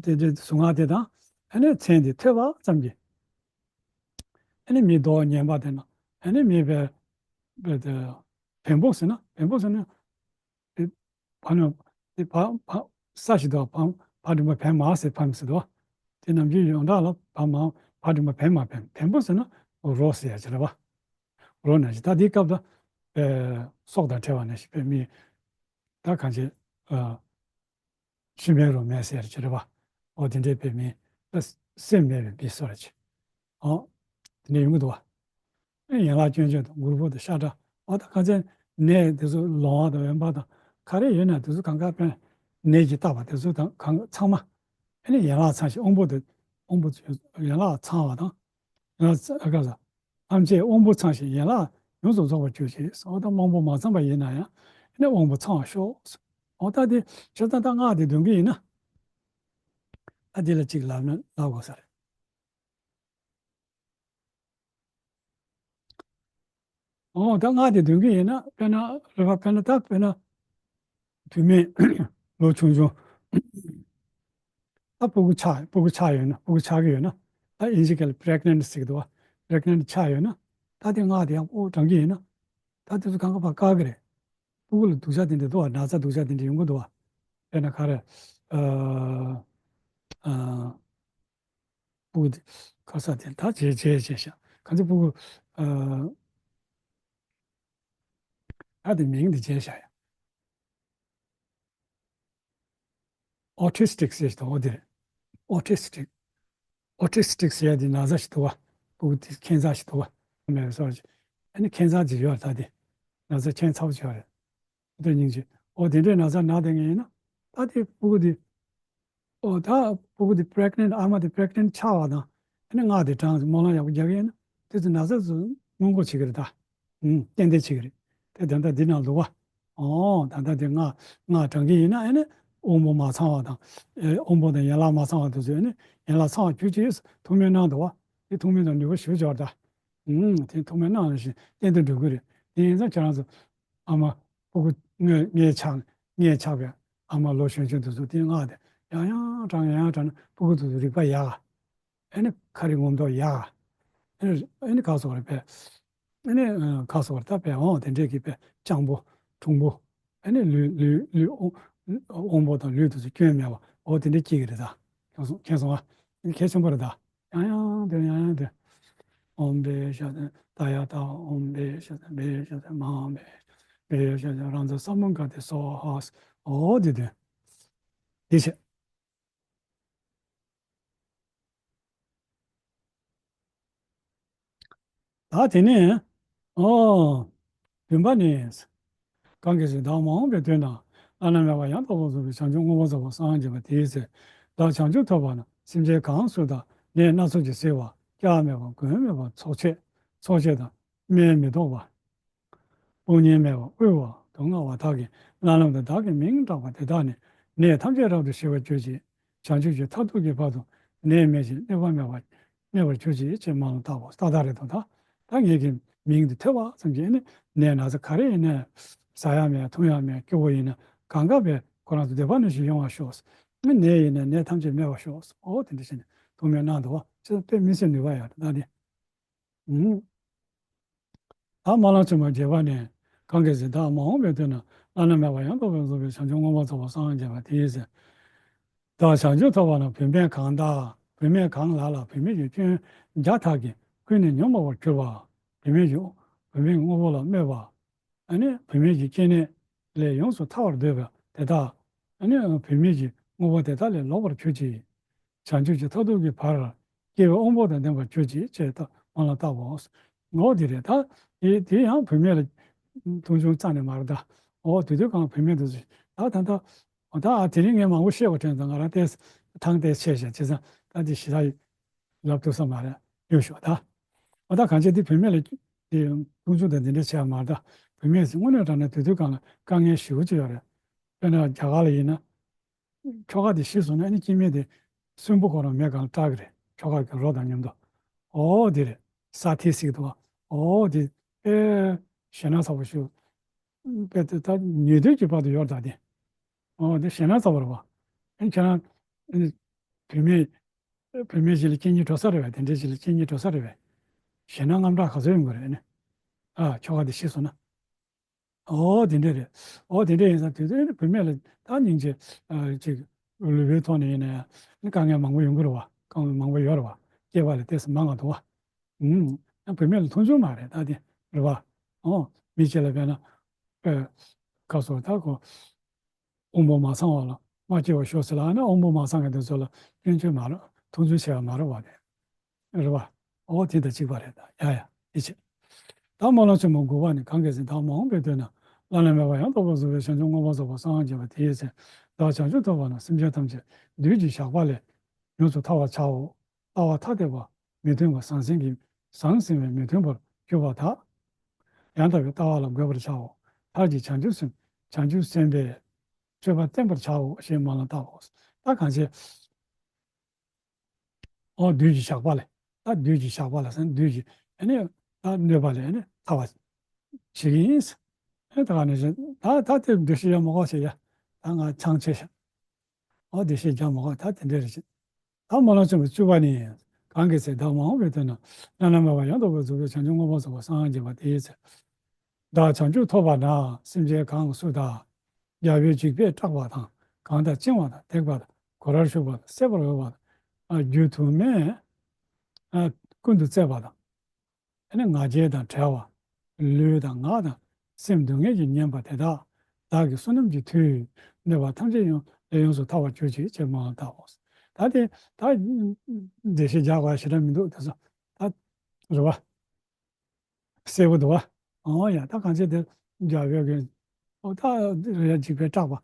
དེ་འདྲས་གཟུངས་སྔགས་དེ་དང་ཨེ་ནི་མཚན་དེ་ཐོས་པ་ཙམ་གྱིས་ཨེ་ནི་མི་ལྡོག་ངན་པ་དེ་ན་ཨེ་ནི་མི་བས་བས་དེ་བེམ་པོ་ཟེར་ན་བེམ་པོ་ཟེར་ན། དེ་བ་ན་དེ་བ་བ་ས་ཞིག་འདུག་བ་བ་འགྲེང་བུ་བེ་མ་ཟེར་བ་མ་ཟེར་འདུག་དེ་ནམ་རྒྱུན་ཡོངས་གྲགས་ལ་བ་མ་བ་འགྲེང་བུ་བེ་མ་བེམ་བེམ་པོ་ཟེར་ན་རོ་ཟེར་ཡ་ཅིག་རེད་བ། རོ་ན་ཞིག་ད་དེའི་སྐབས་ད་སྲོག་དང་བྲལ་བ་ན་ཞིག་པའི་མི་ད་གང་བྱེད། ཤི་མེད་རོ་མེད་ཟེར་ཅིག་རེད་བ། འོ་དེ་འདྲའི་བེ་མི་ད་སེམས་མེད་པའི་མི་སོ་ར་ཅིག་འོ་དེ་འདྲ་ཡོང་གི་འདུག་བ། ཡན་ལག་སྐྱོན་ཅན་དང་མགུར་པོ་དང་ཤ་ཁྲག་འོ་ད་ག་ཚད་ནད་དེ་ཚོ་ལོང་བ་དང་འོན་པ་དང་ག་རེ་ཡོད་ན་དེ་ཚོ་གང་ག་དཔེ་ནད་ཀྱིས་བཏབ་པ་དེ་ཚོ་དང་གང་ཚང་མ་ཨེ་ནི་ཡན་ལག་ཚང་ཞིང་དབང་པོ་དེ་དབང་པོ་ཡན་ལག་ཚང་བ་དང་ཡན་ལག་ཚ་ག་ས་ཐམས་ཅད་དབང་པོ་ཚང་ཞིང་ཡན་ལག་ཡོངས་སུ་རྫོགས་པར་གྱུར་ཅིག་འོ་ད་དབང་པོ་མ་ཚང་པ་ཡིན་ན་ཡང་ཨེ་ནི་དབང་པོ་ཚང་བར་ཤོག་འོ་ད་དེ་ཁྱོད་ད་ལྟ་སྔགས་དེ་འདོན་གི་ཡིན་ན་ད་དེ་ལ་གཅིག་ལབ་ན་ལབ་དགོས་ས་རེད། འོ་ད་སྔགས་དེ་འདོན་གྱི་ཡིན་ན་དཔེར་ན་རེ་བ་དཔེར་ན་ད་དཔེར་ན་དུས་མེད་ལོ་ཆུང་ཆུང་ད་སྤུ་གུ་ཆགས་སྤུ་གུ་ཆགས་ཡོད་ན་སྤུ་གུ་ཆགས་ཀྱི་ཡོད་ན་ད་ཨིན་ཇི་སྐད་ལ་པི་རེག་ནེན་ཊི་ཟེར་གྱི་འདུག་བ། པི་རེག་ནེན་ཊི་ཆགས་ཡོད་ན་ད་དེ་སྔགས་དེ་ཡང་ཨོ་བགྲང་གི་ཡིན་ན་ད་དེ་ཚོ་གང་ག་ཕར་བཀག་གི་རེད། སྤུ་གུ་ལ་སྡུག་ཅག་དེ་འདྲ་འདུག་བ། ན་ཚ་སྡུག་ཅག་དེ་འདྲ་ཡོང་གི་འདུག་བ། དཔེར་ན་ག་རེ་ཨ་ཨ། སྤུ་གུ་དེ་ཁ་ས་དེ་ད་བརྗེད་བརྗེད་བརྗེད་ཤག་ག་ཚོད་སྤུ་གུ་ཨ་ད་དེ་མིང་དེ་བརྗེད་ཤག་ཡ། ཨོ་ཊི་སི་ཊིག་ཟེར་ཞིག་འདུག་འོ་དེ་རེད། ཨོ་ཊི་སི་ཊིག་ཨོ་ཊི་སི་ཊིག་ཟེར་ཡ་དེ་ན་ཚ་ཞིག་འདུག་བ། སྤུ་གུ་དེ་ཁྱད་མཚར་ཞིག་འདུག་བ། མེད་པའི་སོར་ཞིག་ཨ་ནི་ཁྱད་མཚར་ཅིག་ཡོད་རེད། ད་དེ་ན་ཚ་ཁྱད་མཚར་པོ་ཅིག་ཡོད་རེད། ཨོ་དེ་སྙིང་རྗེ། ཨོ་དེ་འདྲའི་ན་ཚ་ན་བསྡད་མཁན་ཡིན་ན་ད་དེ་སྤུ་གུ་དེ་ ཨོ་ད་སྤུ་གུ་དེ་པི་རེག་ནེན་ཊི། ཨ་མ་དེ་པི་རེག་ནེན་ཊི་ཆགས་པ་དང་། ཨ་ནི་སྔགས་དེ་བགྲངས་སྨོན་ལམ་ཡག་པོ་རྒྱག་གི་ཡིན་ན། དེ་ཚོ་ན་ཚ་ཚོ་སྔོན་འགོག་བྱེད་ཀྱི་རེད་ད། ཨུམ། ཏན་ཏན་བྱེད་ཀྱི་རེད། དེ་ད་ལྟ་འདི་ནང་འདུག་བ། ཨོ་ད་ལྟ་དེ་སྔགས་སྔགས་བགྲང་གི་ཡིན་ན། ཨ་ནི་དབང་པོ་མ་ཚང་བ་དང་། ཨེ་དབང་པོ་དང་ཡན་ལག་མ་ཚང་བ་དེ་ཚོ་ཨ་ནི་ཡན་ལག་ཚང་བར་གྱུར་ཅིག་ཐུགས་སྨོན་གནང་འདུག་བ། དེ་ཐུགས་སྨོན་དང་ནུས་པ་ཞེ་པོ་ཅིག་ཡོད་རེད་ད། ཨུམ། དེ་ཐུགས་སྨོན་གནང་ནང་བཞིན་ཏན་ཏན་འགྲུབ་ཀྱི་རེད། དེ་ཡིན་ཙང་ཁྱེད་རང་ཚོ་ཨ་མ་སྤུ་གུ་སྔོན་སྔོན་ཆགས་སྔོན་ཆགས་པའི་ཨ་མ་ལོ་གཞོན་གཞོན་དེ་ཚོ་དེ་སྔགས་དེ་ཡང་ཡང་བགྲང་། ཡང་ཡང་བགྲང་ན་སྤུ་གུ་དེ་ཚོ་རིག་པ་ཡག་ཨ་ནི་ཁ་རིག་ངོ་མདོག་ཡག་ཨ་ནི་ཨ་ནི་ག་སོགས་རེད་པས། ཨ་ནི་ཨ་ག་སོགས་རེད་ད་པས། འོང་དེ་འདྲས་ཀྱི་པས་སྤྱང་པོ་གྲུང་པོ། ཨ་ནི་ལུས་ལུས་ལུས་དབང་དབང་པོ་དང་ལུས་དེ་ཚོ་སྐྱོན་མེད་པ། འོ་དེ་འདྲས་སྐྱེ་གི་རེད་ད། མཁྱེན་སོང་མཁྱེན་སོང་ཨ། ཨ་ནི་གལ་ཆེན་པོ་རེད་ད། ཡང་ཡང་དེ་ཡང་ཡང་དེ། ཨོཾ་བེ་ཤ་ཏེ་ཏ་ཡ་ཏ། ཨོཾ་བེ་ཤ་ཏེ་བེ་ཤ་ཏེ་མ་བེ་བེ་ཤ་ཏེ་རང་ཛ་ས་མུ་ག་ཏེ་སྭཱ་ཧཱ། ཨོ་དེ་དེ་དེ་བྱས། ད་དེ་ནས་ཨོ་བདུན་པ་ནི། གང་གལ་སྲིད་བདག་མ་འོངས་པའི་དུས་ན་བླ་ན་མེད་པ་ཡང་དག་པར་རྫོགས་པའི་བྱང་ཆུབ་མངོན་པར་རྫོགས་པར་སངས་རྒྱས་པ་དེའི་ཚེ། བདག་བྱང་ཆུབ་ཐོབ་པ་ན་སེམས་ཅན་གང་སུ་དག་ནད་སྣ་ཚོགས་ཀྱིས་གཟིར་བ། སྐྱབས་མེད་པ་མགོན་མེད་པ་འཚོ་བྱེད་འཚོ་བྱེད་དང་སྨན་མི་ཐོགས་པ། དཔུང་གཉེན་མེད་པ་དབུལ་བ་དུག་ལྔ་བ་དག་གིས་རྣ་ལམ་དུ་བདག་གི་མིང་བསྒྲགས་པ་དེ་དག་ནི་ནད་ཐམས་ཅད་རབ་ཏུ་ཞི་བར་གྱུར་ཅིག། བྱང་ཆུབ་ཀྱི་མཐར་ཐུག་གི་བར་དུ་ནད་མེད་ཅིང་གནོད་པ་མེད་པར་གནས་པར་གྱུར་ཅིག་ཅེས་སྨོན་ལམ་བཏབ་པ། ཏག་ཏག་རེད་དོ། ད་ད་ངེད་ཀྱི་མིང་འདི་ཐོས་པ་ཙམ་གྱིས་ནི་ནད་ན་ཚ་ག་རེ་ཡིན་ནའི་ཟ་ཡ་མེད་འཐུང་ཡ་མེད་སྐྱོ་པོ་ཡིན་ན་གང་ག་བས་ཁོ་རང་ཚོ་བདེ་བ་ནང་བཞིན་ཡོང་བར་ཤོག། ནད་ཡིན་ན་ནད་ཐམས་ཅད་མེད་པར་ཤོག། ཨོ་དེ་འདྲ་བྱས་ནས་ཐུགས་སྨོན་གནང་འདུག་བ། ཅི་དཔེ་མི་སྲིད་ནུས་པ་ཡོད་རེད་ད་འདི། ཨུམ། ད་སྨོན་ལམ་ཆེན་མོ་བརྒྱད་པ་ནི། གང་གལ་སྲིད་བདག་མ་འོངས་པའི་དུས་ན་བླ་ན་མེད་པ་ཡང་དག་པར་རྫོགས་པའི་བྱང་ཆུབ་མངོན་པར་རྫོགས་པར་སངས་རྒྱས་པ་དེའི་ཚེ། བདག་བྱང་ཆུབ་ཐོབ་པ་ན་བུད་མེད་གང་དག་བུད་མེད་གང་ལ་ལ་བུད་མེད་ཀྱི་སྐྱོན་བརྒྱ་དག་གིས་ཀུན་ནས་ཉོན་མོངས་པར་གྱུར་པ། བུད་མེད་ཀྱི་བུད་མེད་ཀྱི་དངོས་པོ་ལ་སྨོད་པ། ཨ་ནི་བུད་མེད་ཀྱི་སྐྱེ་གནས་ལས་ཡོངས་སུ་ཐར་བར་འདོད་པ་དེ་དག་ཨ་ནི་བུད་མེད་ཀྱི་དངོས་པོ་དེ་དག་ལས་ལོག་པར་གྱུར་ཅིག། བྱང་ཆུབ་ཀྱི་མཐར་ཐུག་གི་བར་སྐྱེ་བའི་དབང་པོ་དང་ལྡན་པར་གྱུར་ཅིག་ཅེས་ད་སྨོན་ལམ་བཏབ་པའོ། ངོ་དེ་རེད་ད། དེ་དེ་ཡང་བུད་མེད་ལ་མཐོང་ཆུང་རྩ་ནས་མ་རེད་ད། འོ་དེ་དུས་གང་བུད་མེད་དུ་ད་ད་ད་ད་དེ་རིང་ངས་མང་པོ་བཤད་པ་དྲན་ཙང་ང་རང་ཏོག་ཙམ་ཐང་ཏོག་ཙམ་ཆད་བཞག་བྱས་ཙང་ད་དེ་ཞེ་དྲག་ལབ་ཐུབ་ས་མ་རེད། ཡོད་ཤོག་ད། འོ་ད་གང་བྱས་དེ་བུད་མེད་ལ་དེ་མཐོང་ཆུང་དང་དེ་འདྲ་བྱས་པ་མ་རེད་ད། བུད་མེད་ཟེར་དངོས་གནས་དྲང་གནས་དེ་དུས་གང་ལ་དཀའ་ངལ་ཞེ་པོ་ཅིག་ཡོད་རེད། དཔེར་ན་རྒྱ་གར་ལ་ཡིན་ན། ཁྱོ་ག་དེ་ཤི་སོང་ན་ཨ་ནི་སྐྱེ་དམན་དེ་གསོན་པོ་ཁོ་རང་མེད་གང་སྐྲག་གི་རེད། ཁྱོ་ག་གི་རོ་དང་མཉམ་དུ། ཨོ་དེ་རེད། ས་ཐེ་སིག་དུ་བ། ཨོ་དེ་ཨེ་ཞེ་ན་ཚ་པོ་ཞུ། དཔེ་དེ་ད་ཉེ་དུས་ཀྱི་བར་དུ་ཡོད་ད་དེ། ཨོ་དེ་ཞེ་ན་ཚ་པོ་རེད་བ། ཨ་ནི་ཁྱེད་རང་ཨ་ནི་བུད་མེད་བུད་མེད་ཞིག་ལ་སྐྱེ་སྙིང་འདོད་ས་རེད་བས། དེ་འདྲ་ཞིག་ལ་སྐྱེ་སྙིང་འདོད་ས་རེད་བས། ཞེ་ན་དངངས་སྐྲག་ག་ཚོད་ཡོང་གི་རེད་ཨ་ནི། ཨ་ཁྱོ་ག་དེ་ཤི་སོང་ན། ཨོ་དེ་འདྲས་རེད། ཨོ་དེ་འདྲས་ཡིན་ཙང་དུས་ཚོད་ནི་བུད་མེད་ལ་ད་སྙིང་རྗེ་ཨ་ཅིག་ལུས་པོའི་ཐོག་ནས་ཡིན་ན་ཡང་ནི་དཀའ་ངལ་མང་པོ་ཡོང་གི་རེད་བ། དཀའ་ངལ་མང་པོ་ཡོད་རེད་བ། སྐྱེས་པ་ལས་ཏོག་ཙམ་མང་བ་འདུག་བ། ཨུམ། ཡང་བུད་མེད་ལ་མཐོང་ཆུང་མ་རེད་ད་དེ་རེད་བ། ཨོ་མི་གཅིག་ལ་དཔེར་ན་ཨ་ག་སོ་ད་ཁོ་དབང་པོ་མ་ཚང་བ་ལ་མ་སྐྱེ་བར་ཤོག་ཟེར་ལབ་ན་དབང་པོ་མ་ཚང་མཁན་དེ་ཚོ་ལ་སྐྱོན་བརྗོད་མ་རེད། མཐོང་ཆུང་བྱས་པ་མ་རེད་བ་དེ། རེད་བ། འོ་དེ་དང་གཅིག་པ་རེད་ད། ཡ་ཡ་དེ་བྱས། ད་སྨོན་ལམ་ཆེན་མོ་དགུ་པ་ནི། གང་གལ་སྲིད་བདག་མ་འོངས་པའི་དུས་ན་བླ་ན་མེད་པ་ཡང་དག་པར་རྫོགས་པའི་བྱང་ཆུབ་མངོན་པར་རྫོགས་པར་སངས་རྒྱས་པ་དེའི་ཚེ། བདག་བྱང་ཆུབ་ཐོབ་པ་ན་སེམས་ཅན་ཐམས་ཅད་བདུད་ཀྱི་ཞགས་པ་ལས་ཡོངས་སུ་ཐར་བར་བྱའོ། ལྟ་བ་ཐ་དད་པ་མི་མཐུན་པ་ཟང་ཟིང་གི་ཟང་ཟིང་བའི་མི་མཐུན་པར་གྱུར་པ་དག་ཡང་དག་པའི་ལྟ་བ་ལ་འགོད་པར་བྱའོ། མཐར་གྱིས་བྱང་ཆུབ་སེམས་བྱང་ཆུབ་སེམས་དཔའི་སྤྱོད་པ་བསྟེན་པར་བྱའོ་ཞེས་སྨོན་ལམ་བཏབ་པའོ། ད་གང་བྱས། ཨོ་བདུད་ཀྱི་ཞགས་པ་ལས། ད་བདུད་ཀྱི་ཞགས་པ་ལ་ཟེར་ན་བདུད་ཀྱི་ཨ་ནི་ད་གནོད་པ་ལས་ཨ་ནི་ཐར་བ་བྱེད་ཀྱི་ཡིན། ཨ་ནི་ད་ག་ནས་བྱས་ད་ད་དེ་འདུ་ཤེས་ཡ་མ་དགོས་བྱས་ཡ། ད་ང་ཆང་ཆེ་ཤག་ཨོ་འདུ་ཤེས་རྒྱག་མ་དགོས། ད་དེ་འདྲས་རེད་བྱས། ད་སྨོན་ལམ་ཆེན་པོ་བཅུ་པ་ནི། གང་གལ་སྲིད་བདག་མ་འོངས་པའི་དུས་ན་བླ་ན་མེད་པ་ཡང་དག་པར་རྫོགས་པའི་བྱང་ཆུབ་མངོན་པར་རྫོགས་པར་སངས་རྒྱས་པ་དེའི་ཚེ། བདག་བྱང་ཆུབ་ཐོབ་པ་ན་སེམས་ཅན་གང་སུ་དག་རྒྱལ་པོའི་འཇིགས་པས་སྐྲག་པ་དང་། གང་དག་བཅིང་བ་དང་བརྡེག་པ་དང་། གོ་ལར་ཞུགས་པ་དང་། གསད་པར་འོས་པ་དང་། རྒྱུ་དུ་མས་ཀུན་ཏུ་གཙེས་པ་དང་། ཨ་ནི་ང་རྒྱལ་དང་བྲལ་བ། ལུས་དང་ངག་དང་སེམས་སྡུག་བསྔལ་གྱིས་ཉེན་པ་དེ་དག་བདག་གིས་བསོད་ནམས་ཀྱི་མཐུས་གནོད་པ་ཐམས་ཅད་ཡོངས་ལས་ཡོངས་སུ་ཐར་བར་གྱུར་ཅིག་ཅེས་སྨོན་ལམ་བཏབ་པའོ། ད་དེ་ད་འདུ་ཤེས་རྒྱག་དགོས་ཞེ་དྲག་མི་འདུག་དེ་ཚོ་ད་རེད་བ། གསལ་པོ་འདུག་བ། ཨོ་ཡ་ད་གང་བྱས་དེ་རྒྱལ་པོའི་གི་ཨོ་ད་རེ་འཇིགས་པས་སྐྲག་པ།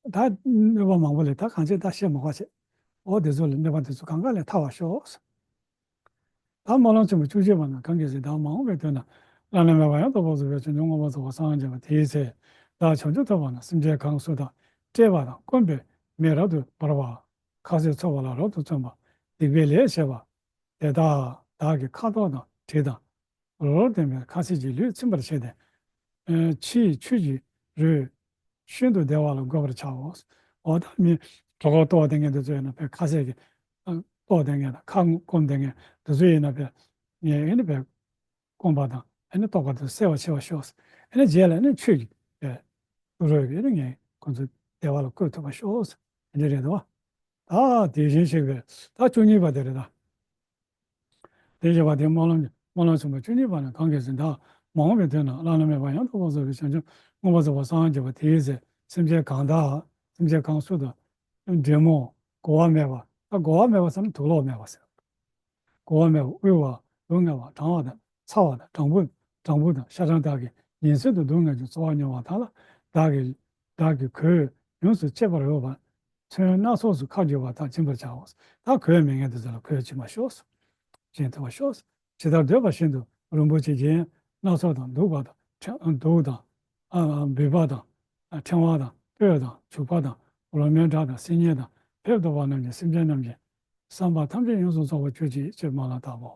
ད་གནོད་པ་མང་པོ་ལས་ད་གང་བྱེད་ད་བཤད་མ་དགོས་བྱེད། འོ་དེ་ཚོ་ལས་གནོད་པ་དེ་ཚོ་གང་ག་ལས་ཐར་བར་ཤོག། ད་སྨོན་ལམ་ཆེན་པོ་བཅུ་གཅིག་པ་ན་གང་གིས་ཟིན་བདག་མ་འོངས་པའི་དོན་དུ་བླ་ན་མེད་པ་ཡང་དག་པར་རྫོགས་པའི་བྱང་ཆུབ་མངོན་པར་རྫོགས་པར་སངས་རྒྱས་པ་དེའི་ཚེ། བདག་བྱང་ཆུབ་ཐོབ་པ་ན་སེམས་ཅན་གང་སུ་དག་བསྐྲད་པ་དང་བསྐོམ་པའི་མེ་རབ་ཏུ་འབར་བ། ཁ་ཟས་འཚོ་བ་ལ་རབ་ཏུ་བརྩོན་པ། སྡིག་པའི་ལས་བྱས་པ། དེ་དག་བདག་གི་ཁ་དོག་དང་དྲི་དང་། རོ་ལྟེམ་པའི་ཁ་ཟས་ཀྱིས་ལུས་ཚིམ་པར་བྱས་ཏེ། ཕྱིའི་ཆོས་ཀྱི་རོས་ཤིན་ཏུ་བདེ་བ་ལ་འགོད་པར་བྱའོ། འོ་ད་མི་གྲོད་ཁོག་ལྟོགས་བསྡད་མཁན་དེ་ཚོ་ཡིན་ན་བས་ཁ་ཟས་ཀྱིས་ལྟོགས་བསྡད་མཁན་དང་ཁ་སྐོམ་བསྡད་མཁན་དེ་ཚོ་ཡིན་ན་བས་ངས་ཨེ་ནི་བས་སྐོམ་པ་དང་ཨེ་ནི་ལྟོགས་པ་དེ་སེལ་བར་བྱེད་པར་ཤོག། ཨེ་ནི་རྗེས་ལ་ཨེ་ནི་ཆོས་ཀྱི་བས་རོས་ཀྱིས་ཨེ་ནི་ངས་ཁོ་ཚོ་བདེ་བ་ལ་བཀོད་ཐུབ་པར་ཤོག། ཨེ་འདྲ་རེད་དོ། ད་དེ་བཞིན་གཤེགས་པའི་ད་བཅུ་གཉིས་པ་དེ་རེད་ད། དེ་བཞིན་པ་དེ་སྨོན་ལམ་སྨོན་ལམ་གསུམ་པ་བཅུ་གཉིས་པ་ནི་གང་གིས་ཟིན་བདག་མ་འོངས་པའི་དོན་ན་བླ་ན་མེད་པ་ཡང་དག་པར་རྫོགས་པའི་བྱང་ཆུབ་མངོན་པར་རྫོགས་པར་སངས་རྒྱས་པ་དེའི་ཚེ་སེམས་ཅན་གང་དག་སེམས་ཅན་གང་སུ་དག་འདྲེ་མོ་གོ་བ་མེད་པ། ད་གོ་བ་མེད་པ་ཟེར་ན་དུག་ལོག་མེད་པ་ཟེར། གོ་བ་མེད་པ་དབུལ་བ་སྡུག་བསྔལ་བ་གྲང་བ་དང་ཚ་བ་དང་གྲང་བུ་གྲང་བུ་དང་ཤ་ཆང་དག་གིས་ཉིན་གསོན་དུ་སྡུག་བསྔལ་གྱི་ཚོར་བ་མྱོང་བ་དག་ལ་བདག་གིས་བདག་གིས་གོས་ཡོངས་སུ་ཆད་པར་འོས་པ། ཚོན་སྣ་ཚོགས་སུ་ཁ་བསྒྱུར་བ་དག་སྦྱིན་པར་བྱའོ། ད་གོས་མེད་མཁན་དེ་ཚོ་ལ་གོས་སྦྱིན་པར་ཤོག། སྦྱིན་ཐུབ་པར་ཤོག། ཇི་ལྟར་འདོད་པ་བཞིན་དུ་རིན་པོ་ཆེའི་རྒྱན་སྣ་ཚོགས་དང་བདུག་པ་དང་ཕྲེང་བདུག་དང་ཨ་འབུལ་བ་དང་ཕྲེང་བ་དང་སྤོས་དང་བྱུག་པ་དང་ལོ་མའི་སྒྲ་དང་སིལ་སྙན་དང་ཕེབས་འདུག་པ་རྣམས་ཀྱིས་སེམས་ཅན་རྣམས་ཀྱི་བསམ་པ་ཐམས་ཅད་ཡོངས་སུ་རྫོགས་པར་གྱུར་ཅིག་ཅེས་སྨོན་ལམ་བཏབ་བོ།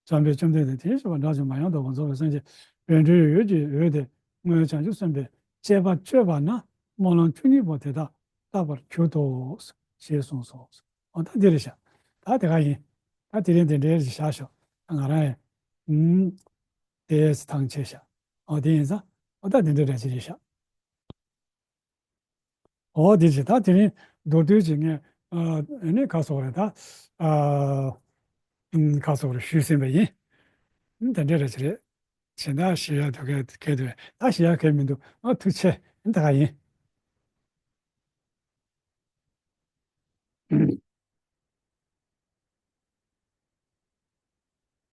འཇམ་དཔལ་བཅོམ་ལྡན་འདས་དེ་བཞིན་གཤེགས་པ་དགྲ་བཅོམ་པ་ཡང་དག་པར་རྫོགས་པའི་སངས་རྒྱས་བཻ་ཌཱུརྱ་འོད་ཀྱི་འོད་དེ་སྔོན་བྱང་ཆུབ་སེམས་དཔའི་སྤྱད་པ་སྤྱོད་པ་ན་སྨོན་ལམ་བཅུ་གཉིས་པོ་དེ་དག་བཏབ་པར་གྱུར་ཏོ། ཞེས་གསུངས་སོ། འོ་ད་འདི་རེད་ཤག། ད་དེ་ག་ཡིན། ད་དེ་རིང་དེ་འདྲའི་རེད་ཤག་ཤོག། ད་ང་རང་ཡང་ཨུམ་དེ་ཐང་ཆད་ཤག། འོ་དེ་ཡིན་ཙང་འོ་ད་དེ་འདྲ་རེད་ཅི་རེད་ཤག། འོ་དེ་བྱས་ད་དེ་རིང་མདོར་བསྡུས་ཀྱི་ངས་ཨ་ནི་ཁ་སོགས་རེད་ད། ཨ་ཨུམ་ཁ་སོགས་རེད་ཞུས་ཟིན་པ་ཡིན། ཨུམ་དེ་འདྲ་རེད་ཅི་རེད། གཞན་དག་ཞུ་ཡ་འདུག་གས་གས་འདུག་ད་ཞུ་ཡ་གས་མི་འདུག་ཨ་ཐུགས་ཆེ། ཨ་ད་ག་ཡིན།